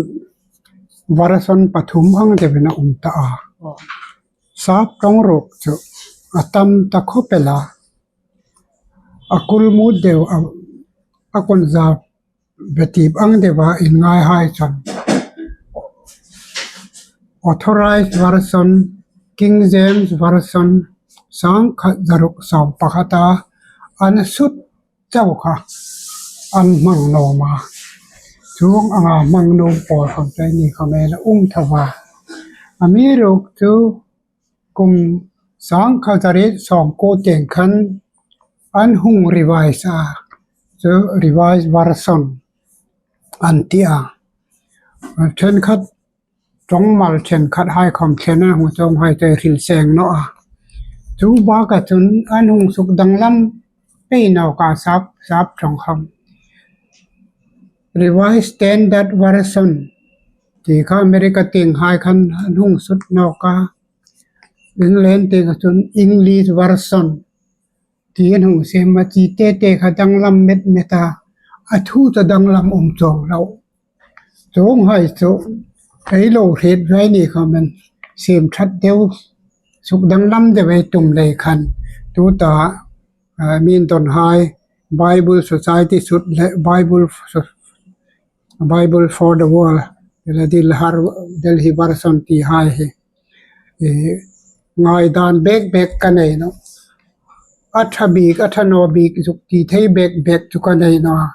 version pathum ang deuin a um ta a. Oh. Sap ṭawng ruok chu a tam ta khawp el a. A kul mut deu a, a kawnzau betip ang deuin inngai hai chun Authorized Version, King James Version, sangkhat zaruk sawm pakhata an sut chau kha an hmang nuom a. Chuong anga hmang nuom pawl khom te ni khom ei la um tho a. Amiruokchu kum sangkhat zariet sawmkuo tieng khan an hung revise a, chu Revised Version an ti a. Ṭhenkhat, ṭawng mal ṭhenkhat hai khom thlen an hung chuong hai te hril seng naw a. Chu baka chun an hung suk danglam pei nawk a, sap, sap ṭawng khom. Revised Standard Version ti kha America tieng hai khan an hung sut nawk a. England tieng kha chun English Version ti an hung siem a, chi te te kha danglam met met a, a thu chu danglam um chuong lo. Chuong hai chu ei lo hriet vai ni khom an siem ṭhat deu, suk danglam deu ei tum lei khan tuta, ah, min don hai Bible Society sut le Bible so-, Bible for the World Philadelphia, Delhi version ti hai hi. E, ngaidan bek bek ka nei nawh. A ṭha bik, a ṭha naw bik zuk ti thei bek bek chu ka nei nawh a.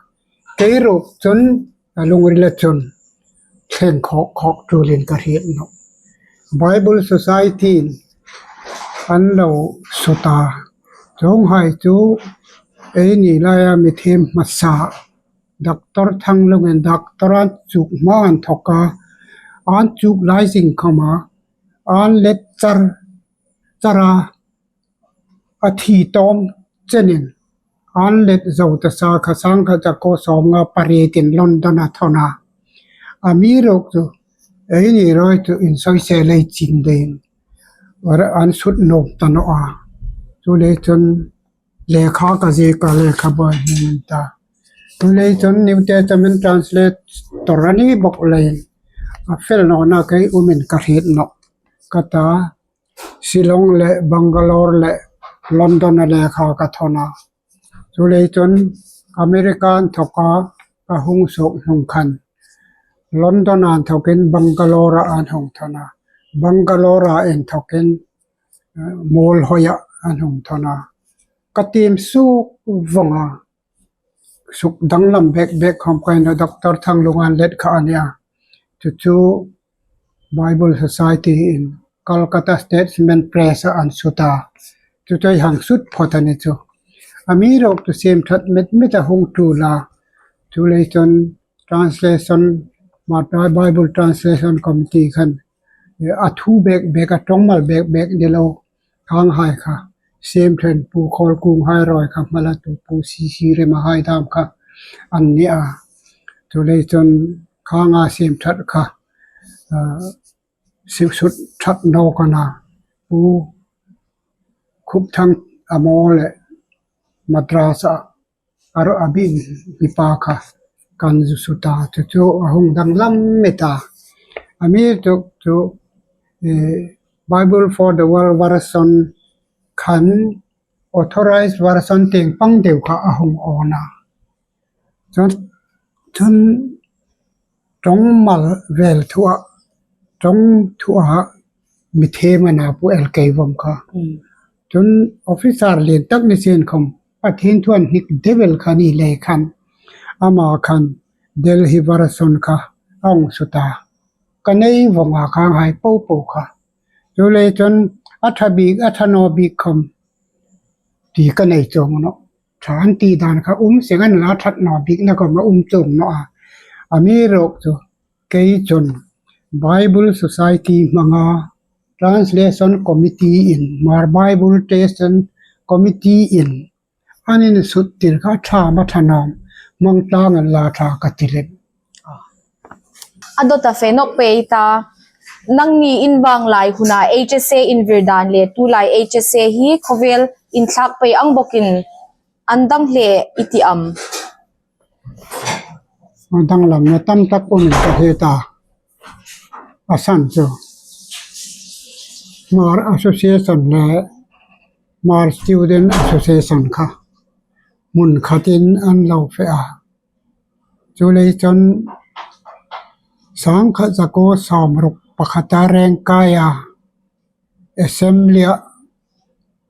Kei ruok chun a lungrila chun thleng khawk khawk tulin ka hriet nawh. Bible Society-in an lo sut a. Chuonghai chu eini laia mi thiem hmasa, Doctor Thanglungin doctor an chuk hma an thawk a, an chuk lai zing khawma, an let char char a, a thi tawm chenin, an let zo ta sa kha sangkhat zakuo sawmnga parietin London a thawn a. Amiruokchu eini ruok chu insawi se lei chin dingin an sut nawk ta nawh a. Chuleiin chun lekha ka ziek a, lekhabu a hming ta. Chuleiin chun New Testament translator a ni bawk leiin a fel nawna kei umin ka hriet nawh. Ka ta, Shillong le Bangalore le London a lekha ka thawn a. Chuleiin chun America inthawka ka hung suok hnung khan London-a inthawkin Bangalore-a an hung thawn a. Bangalore-a inthawkin, eh, Muolhoia an hung thawn a. Ka tiem suok vawng a. Suk danglam bek bek khawm ka ni naw, Doctor Thanglunga an let kha a nih a. Chu chu Bible Society-in Calcutta Statesman Press-a an sut a. Chu chu ei hang sut phawt a ni chu. Amiruokchu siem ṭhat met met a hung tul a. Chuleiin chun translation, Hmar Bible Translation Committee khan, eh, a thu bek bek, a ṭawng mal bek bek ni lo, khanghai kha siem ṭhat, Pu Khawlkunghai ruok kha hma la, tu Pu C C Rema hai dam kha an ni a. Chuleiin chun khanga siem ṭhat kha, ah, suk sut ṭhat nawk a na, Pu Khupthang Amo le Madras-a a ruok a bik mi pa kha kan zu sut a, chu chu a hung danglam met a. Amiruokchu, eh, Bible for the World version khan authorized version tieng pang deu kha a hung awn a. Chun, chun ṭawng mal vel thua, ṭawng thua mi thiem a na Pu L K Vom kha. Mm. Chun officer lien tak ni sien khawm Pathien thu an hnik deu el kha ni lei khan, ama khan Delhi version kha a hung sut a. Ka nei vawng a, khanghai po po kha. Chuleiin chun a ṭha bik, a ṭha naw bik khawm ti ka nei chuong nawh. Ṭha an ti dan kha um seng a na, a ṭhat naw bikna khawm a um chuong nawh a. Amiruokchu kei chun Bible Society hmanga Translation Committee-in, Hmar Bible Translation Committee-in an insut tir kha ṭha am a ṭha naw am hmang tlang an la ṭha ka ti lem. A dawt a fe nawk pei ta. Nangni in vang lai huna H S A in vir dan le tulai H S A hi khawvel inthlak pei ang bawkin an dang hle i ti am? A danglamna tam tak um in ka hriet a. A san chu Hmar Association le Hmar Student Association kha hmun khatin an lo fe a. Chuleiin chun sangkhat zakuo sawmruk pakhata Rengkaia Assembly-a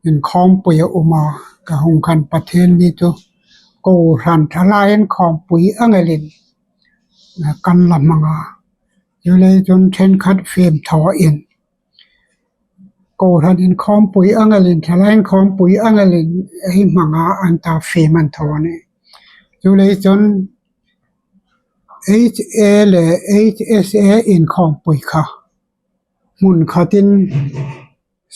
inkhawmpui a um a, ka hung khan Pathienni chu kohran thalai inkhawmpui ang elin kan la hmang a. Chuleiin chun ṭhenkhat fem thaw in, kohran inkhawmpui ang elin, thalai inkhawmpui ang elin ei hmang a, an ta fem an thaw a nih. Chuleiin chun H A le H S A inkhawmpui kha hmun khatin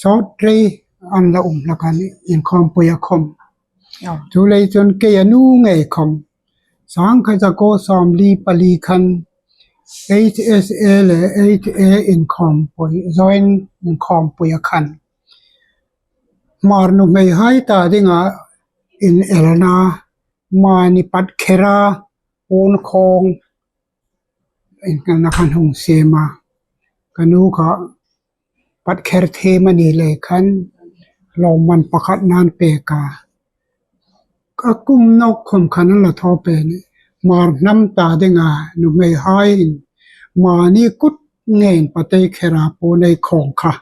sawt rei an la um hlak a nih, inkhawmpui a khawm. Oh. Chuleiin chun kei a nu ngei khawm sangkhat zakuo sawmli pali khan H S A le H A inkhawmpui, joint inkhawmpui a khan Hmar nuhmeihai ta dinga inelna, mani patkher a, puon khawng inelna khan hung siem a. Ka nu kha patkher thiem a ni lei khan lawmman pakhatna an pek a. A kum nawk khawm khan an la thaw pei a nih. Hmar hnam ta dinga nuhmeihaiin mani kut ngeiin patei khera pu nei khawng kha.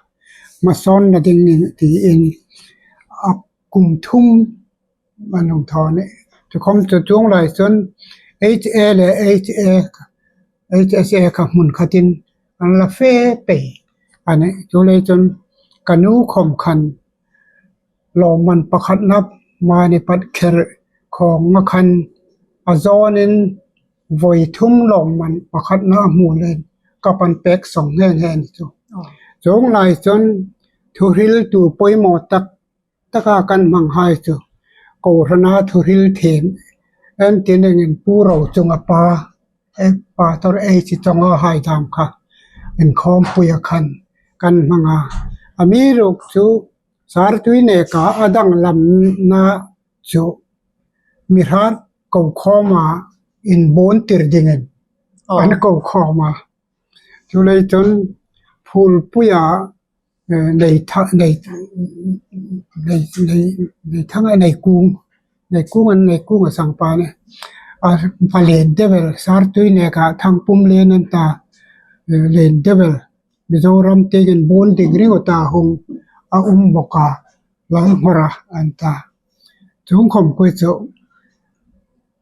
Masawn na ding ning tiin a kum thum a nung thaw ni. Chu khom chu chuong lai chun H A le H A, H S A kha hmun khatin an la fe pei. A ni chu lei chun ka nu khom khan lawmman pakhatna mani pat kher khawng a khan a zawnin voi thum lawmman pakhatna a hmu leiin ka pan pek sawng hen hen chu. Chuong lai chun thuhriltu poimaw tak taka kan hmang hai chu kohrana thuhril thiem en ti ningin Pu Rochunga pa, eh, Pastor H. Chonga hai dam kha inkhawmpuia khan kan hmang a. Amiruokchu Sartui neka a danglamna chu mi hrat ko khawma inbuon tir dingin an ko khawma. Chu lei chun phulpuia, eh, nei tha-, nei, nei, nei, nei thanga nei kung, nei kung an nei kung a sang pa ne. A pa len deuel, Sartui neka Thangpum len an ta, eh, len deuel. Mizoram tieng inbuon ding ring a ta hung a um bawk a, Lalnghawra an ta. Chuong khom khui chu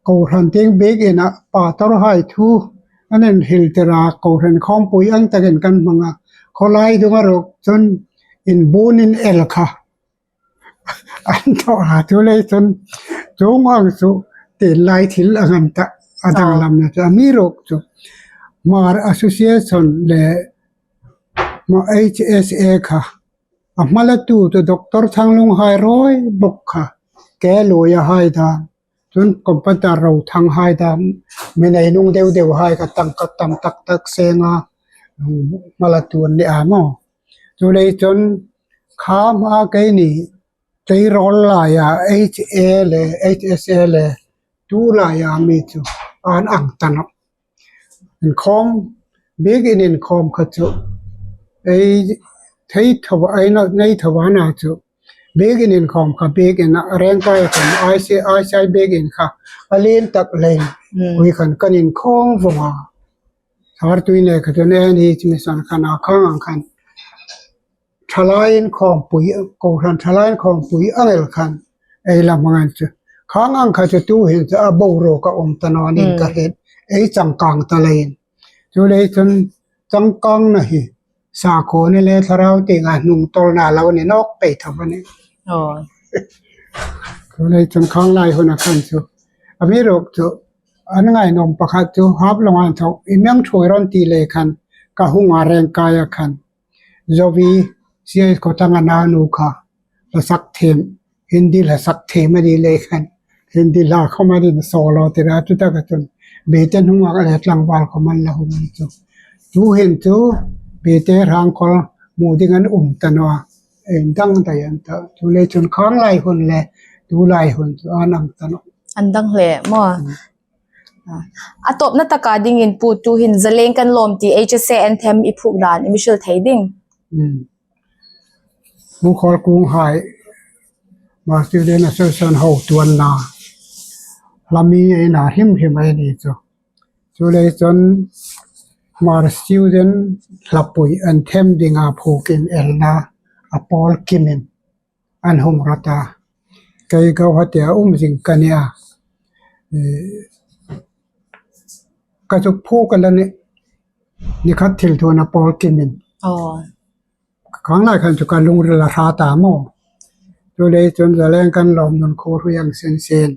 kohran tieng biekin a Pastor hai thu an inhril tir a, kohran khawmpui ang takin kan hmang a. Khawlai dunga ruok chun inbuon in el kha an thaw a, chu lei chun chuong ang chu tin lai thil ang an ta, a danglamna chu. Amiruokchu Hmar Association le Hmar H S A kha a hma latu chu Doctor Thanglung hai ruoi bawk kha, ke luoia hai dam, chun compounder Rothang hai dam, mi nei nung deu deu hai kha tangka tam tak tak senga hma latu an ni a maw. Chu lei chun kha hma keini tleirawl laia H A le H S A le tu laia mi chu an ang ta nawh. Inkhawm, biekin inkhawm kha chu ei thei tho, ei na, nei tho a na chu. Biekin inkhawm kha biekin a rengkai khan I C I, I C I biekin kha a lien tak leiin ui khan kan inkhawm vawng a. Sartui neka chu nen hi chu mi san khan a khang ang khan thalai inkhawmpui, kohran thalai inkhawmpui ang el khan ei la hmang an chu. Khang ang kha chu tuhin chu a boruok a um ta naw ning ka hriet. Ei changkang ta leiin. Chu lei chun changkangna hi sakhuo ni le thlarau tienga hnungtawlna lo ni nawk pei tho a nih. Chu lei chun khang lai huna khan chu. Amiruokchu an ngainuom pakhat chu Haflonga inthok i miang thuoi ron ti lei khan ka hung a rengkaia khan. Zovi, C I S Khotanga nau nu kha, hla sak thiem, Hindi hla sak thiem a ni lei khan, Hindi hla khom an insolo tir a, chu taka chun Bete hnunga le tlangval khom an la hung an chu. Tuhin chu Bete rangkawl hmu ding an um ta naw a, ei dang dai an ta. Chu lei chun khang lai hun le tu lai hun chu an ang ta nawh. An dang hle maw. A tawpna taka dingin Pu, tuhin Zaleng kan lawm ti H S A anthem i phuok dan i mi hril thei ding? Pu Khawlkung hai, Hmar Student Association ho tuanna hlami ei na hrim hrim ei ni chu. Chu lei chun Hmar Student hlapui anthem dinga phuok inelna a pawl kimin an hung rawt a. Kei Guwahati-a um zing ka nia. Eh, ka zuk phuok a la nih, ni khat thil thuoina pawl kimin. Khang lai khan chu ka lungril a hrat a maw. Chu lei chun Zaleng kan lawm nun khuo hrui ang sen sen.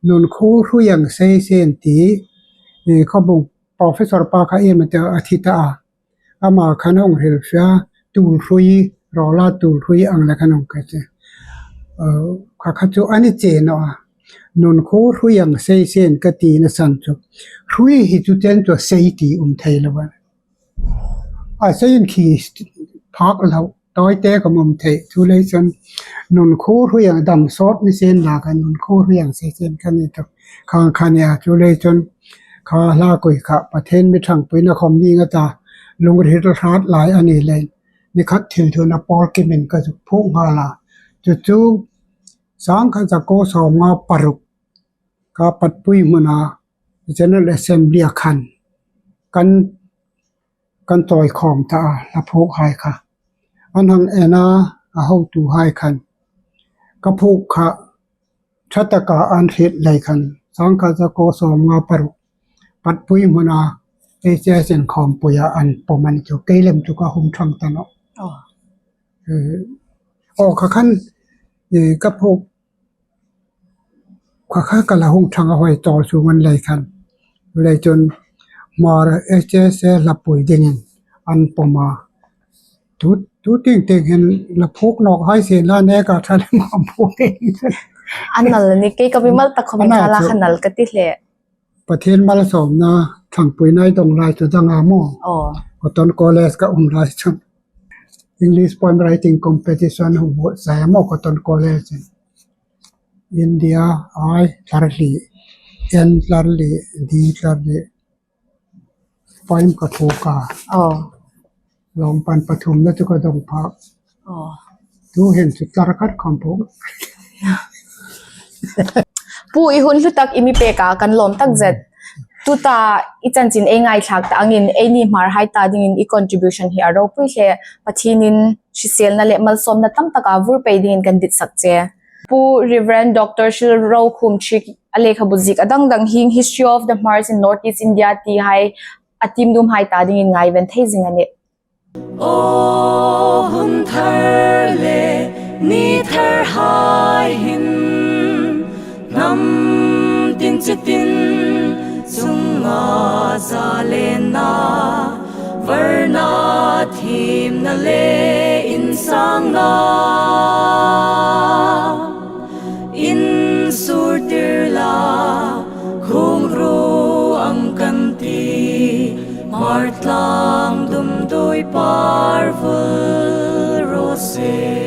Nun khuo hrui ang sei sen ti, eh, kha bung professor pa kha iem a ti a thi ta a. Ama khan hung hril fia, tul hrui, rawla tul hrui ang le khan hung ka ti. Eh, kha kha chu a ni che naw a. Nun khuo hrui ang sei sen ka tina san chu. Hrui hi chu chen chu sei ti um thei lo a. A seiin khi phak lo, tawi te ka um thei, chu lei chun nun khuo hrui ang dam sawt ni sen la khan nun khuo hrui ang sei sen ka ni tawk. Khang kha nia, chu lei chun kha hla khui kha Pathien mi ṭhangpuina khom ni nga ta, lungril hrat lai a ni leiin. Ni khat thil thuoina pawl kimin ka zuk phuok nghal a. Chu chu sangkhat zakuo sawmnga paruk ka Patpui hmuna General Assembly-a khan kan kan tawi khawm ta a, hla phuokhai kha. An hang en a, a hotuhai khan. Ka phuok kha, ṭha taka an hriet lei khan. Sangkhat zakuo sawmnga paruk. Patpui hmuna, H S in khawmpuia an pawm a ni chu. Kei lem chu ka hung ṭhang ta nawh. Oh. Eh, oh, kha khan, eh, ka phuok kha kha ka la hung ṭhang a hoi tawl chu ngan lei khan. Lei chun Hmar H S e hla pui dingin an pawm a. Tu, tu ting ting hin hla phuok nawk hai si la ne ka ṭha lem khawm phuok ding. A nal ni kei ka mimal tak khawm a nal thla chu. Kha nal ka ti hle. Pathien malsawmna ṭhangpuina i dong lai chu dang a maw. Oh. Cotton College ka um lai chun. English poem writing competition hung buotsai a maw Cotton College. India I thar hli, N thar hli, D thar hli. Poem ka phuok a. Oh. Lawmpan pathumna chu ka dong phak. Oh. Tu hin chu thar khat khawm phuok. Pu, i hun hlu tak i mi pek a kan lawm tak zet. Tuta i chanchin ei ngaithlak ta angin eini Hmarhai ta dingin i contribution hi a ropui hle. Pathienin hriselna le malsawmna tam tak a vur pei dingin kan ditsak che. Pu Reverend Doctor Hrilrokhum Trick a lekhabu ziek a dang dang hieng History of the Hmars in North East India ti hai a tim dum hai ta dingin ngaiven thei zing a nih. Aw hun thar le ni thar hai hin hnam tin chi tin chunga zalenna, varna thiemna le insangna in sur tir la, khung ru ang kan ti, Hmar tlang dumdui par vul ro se.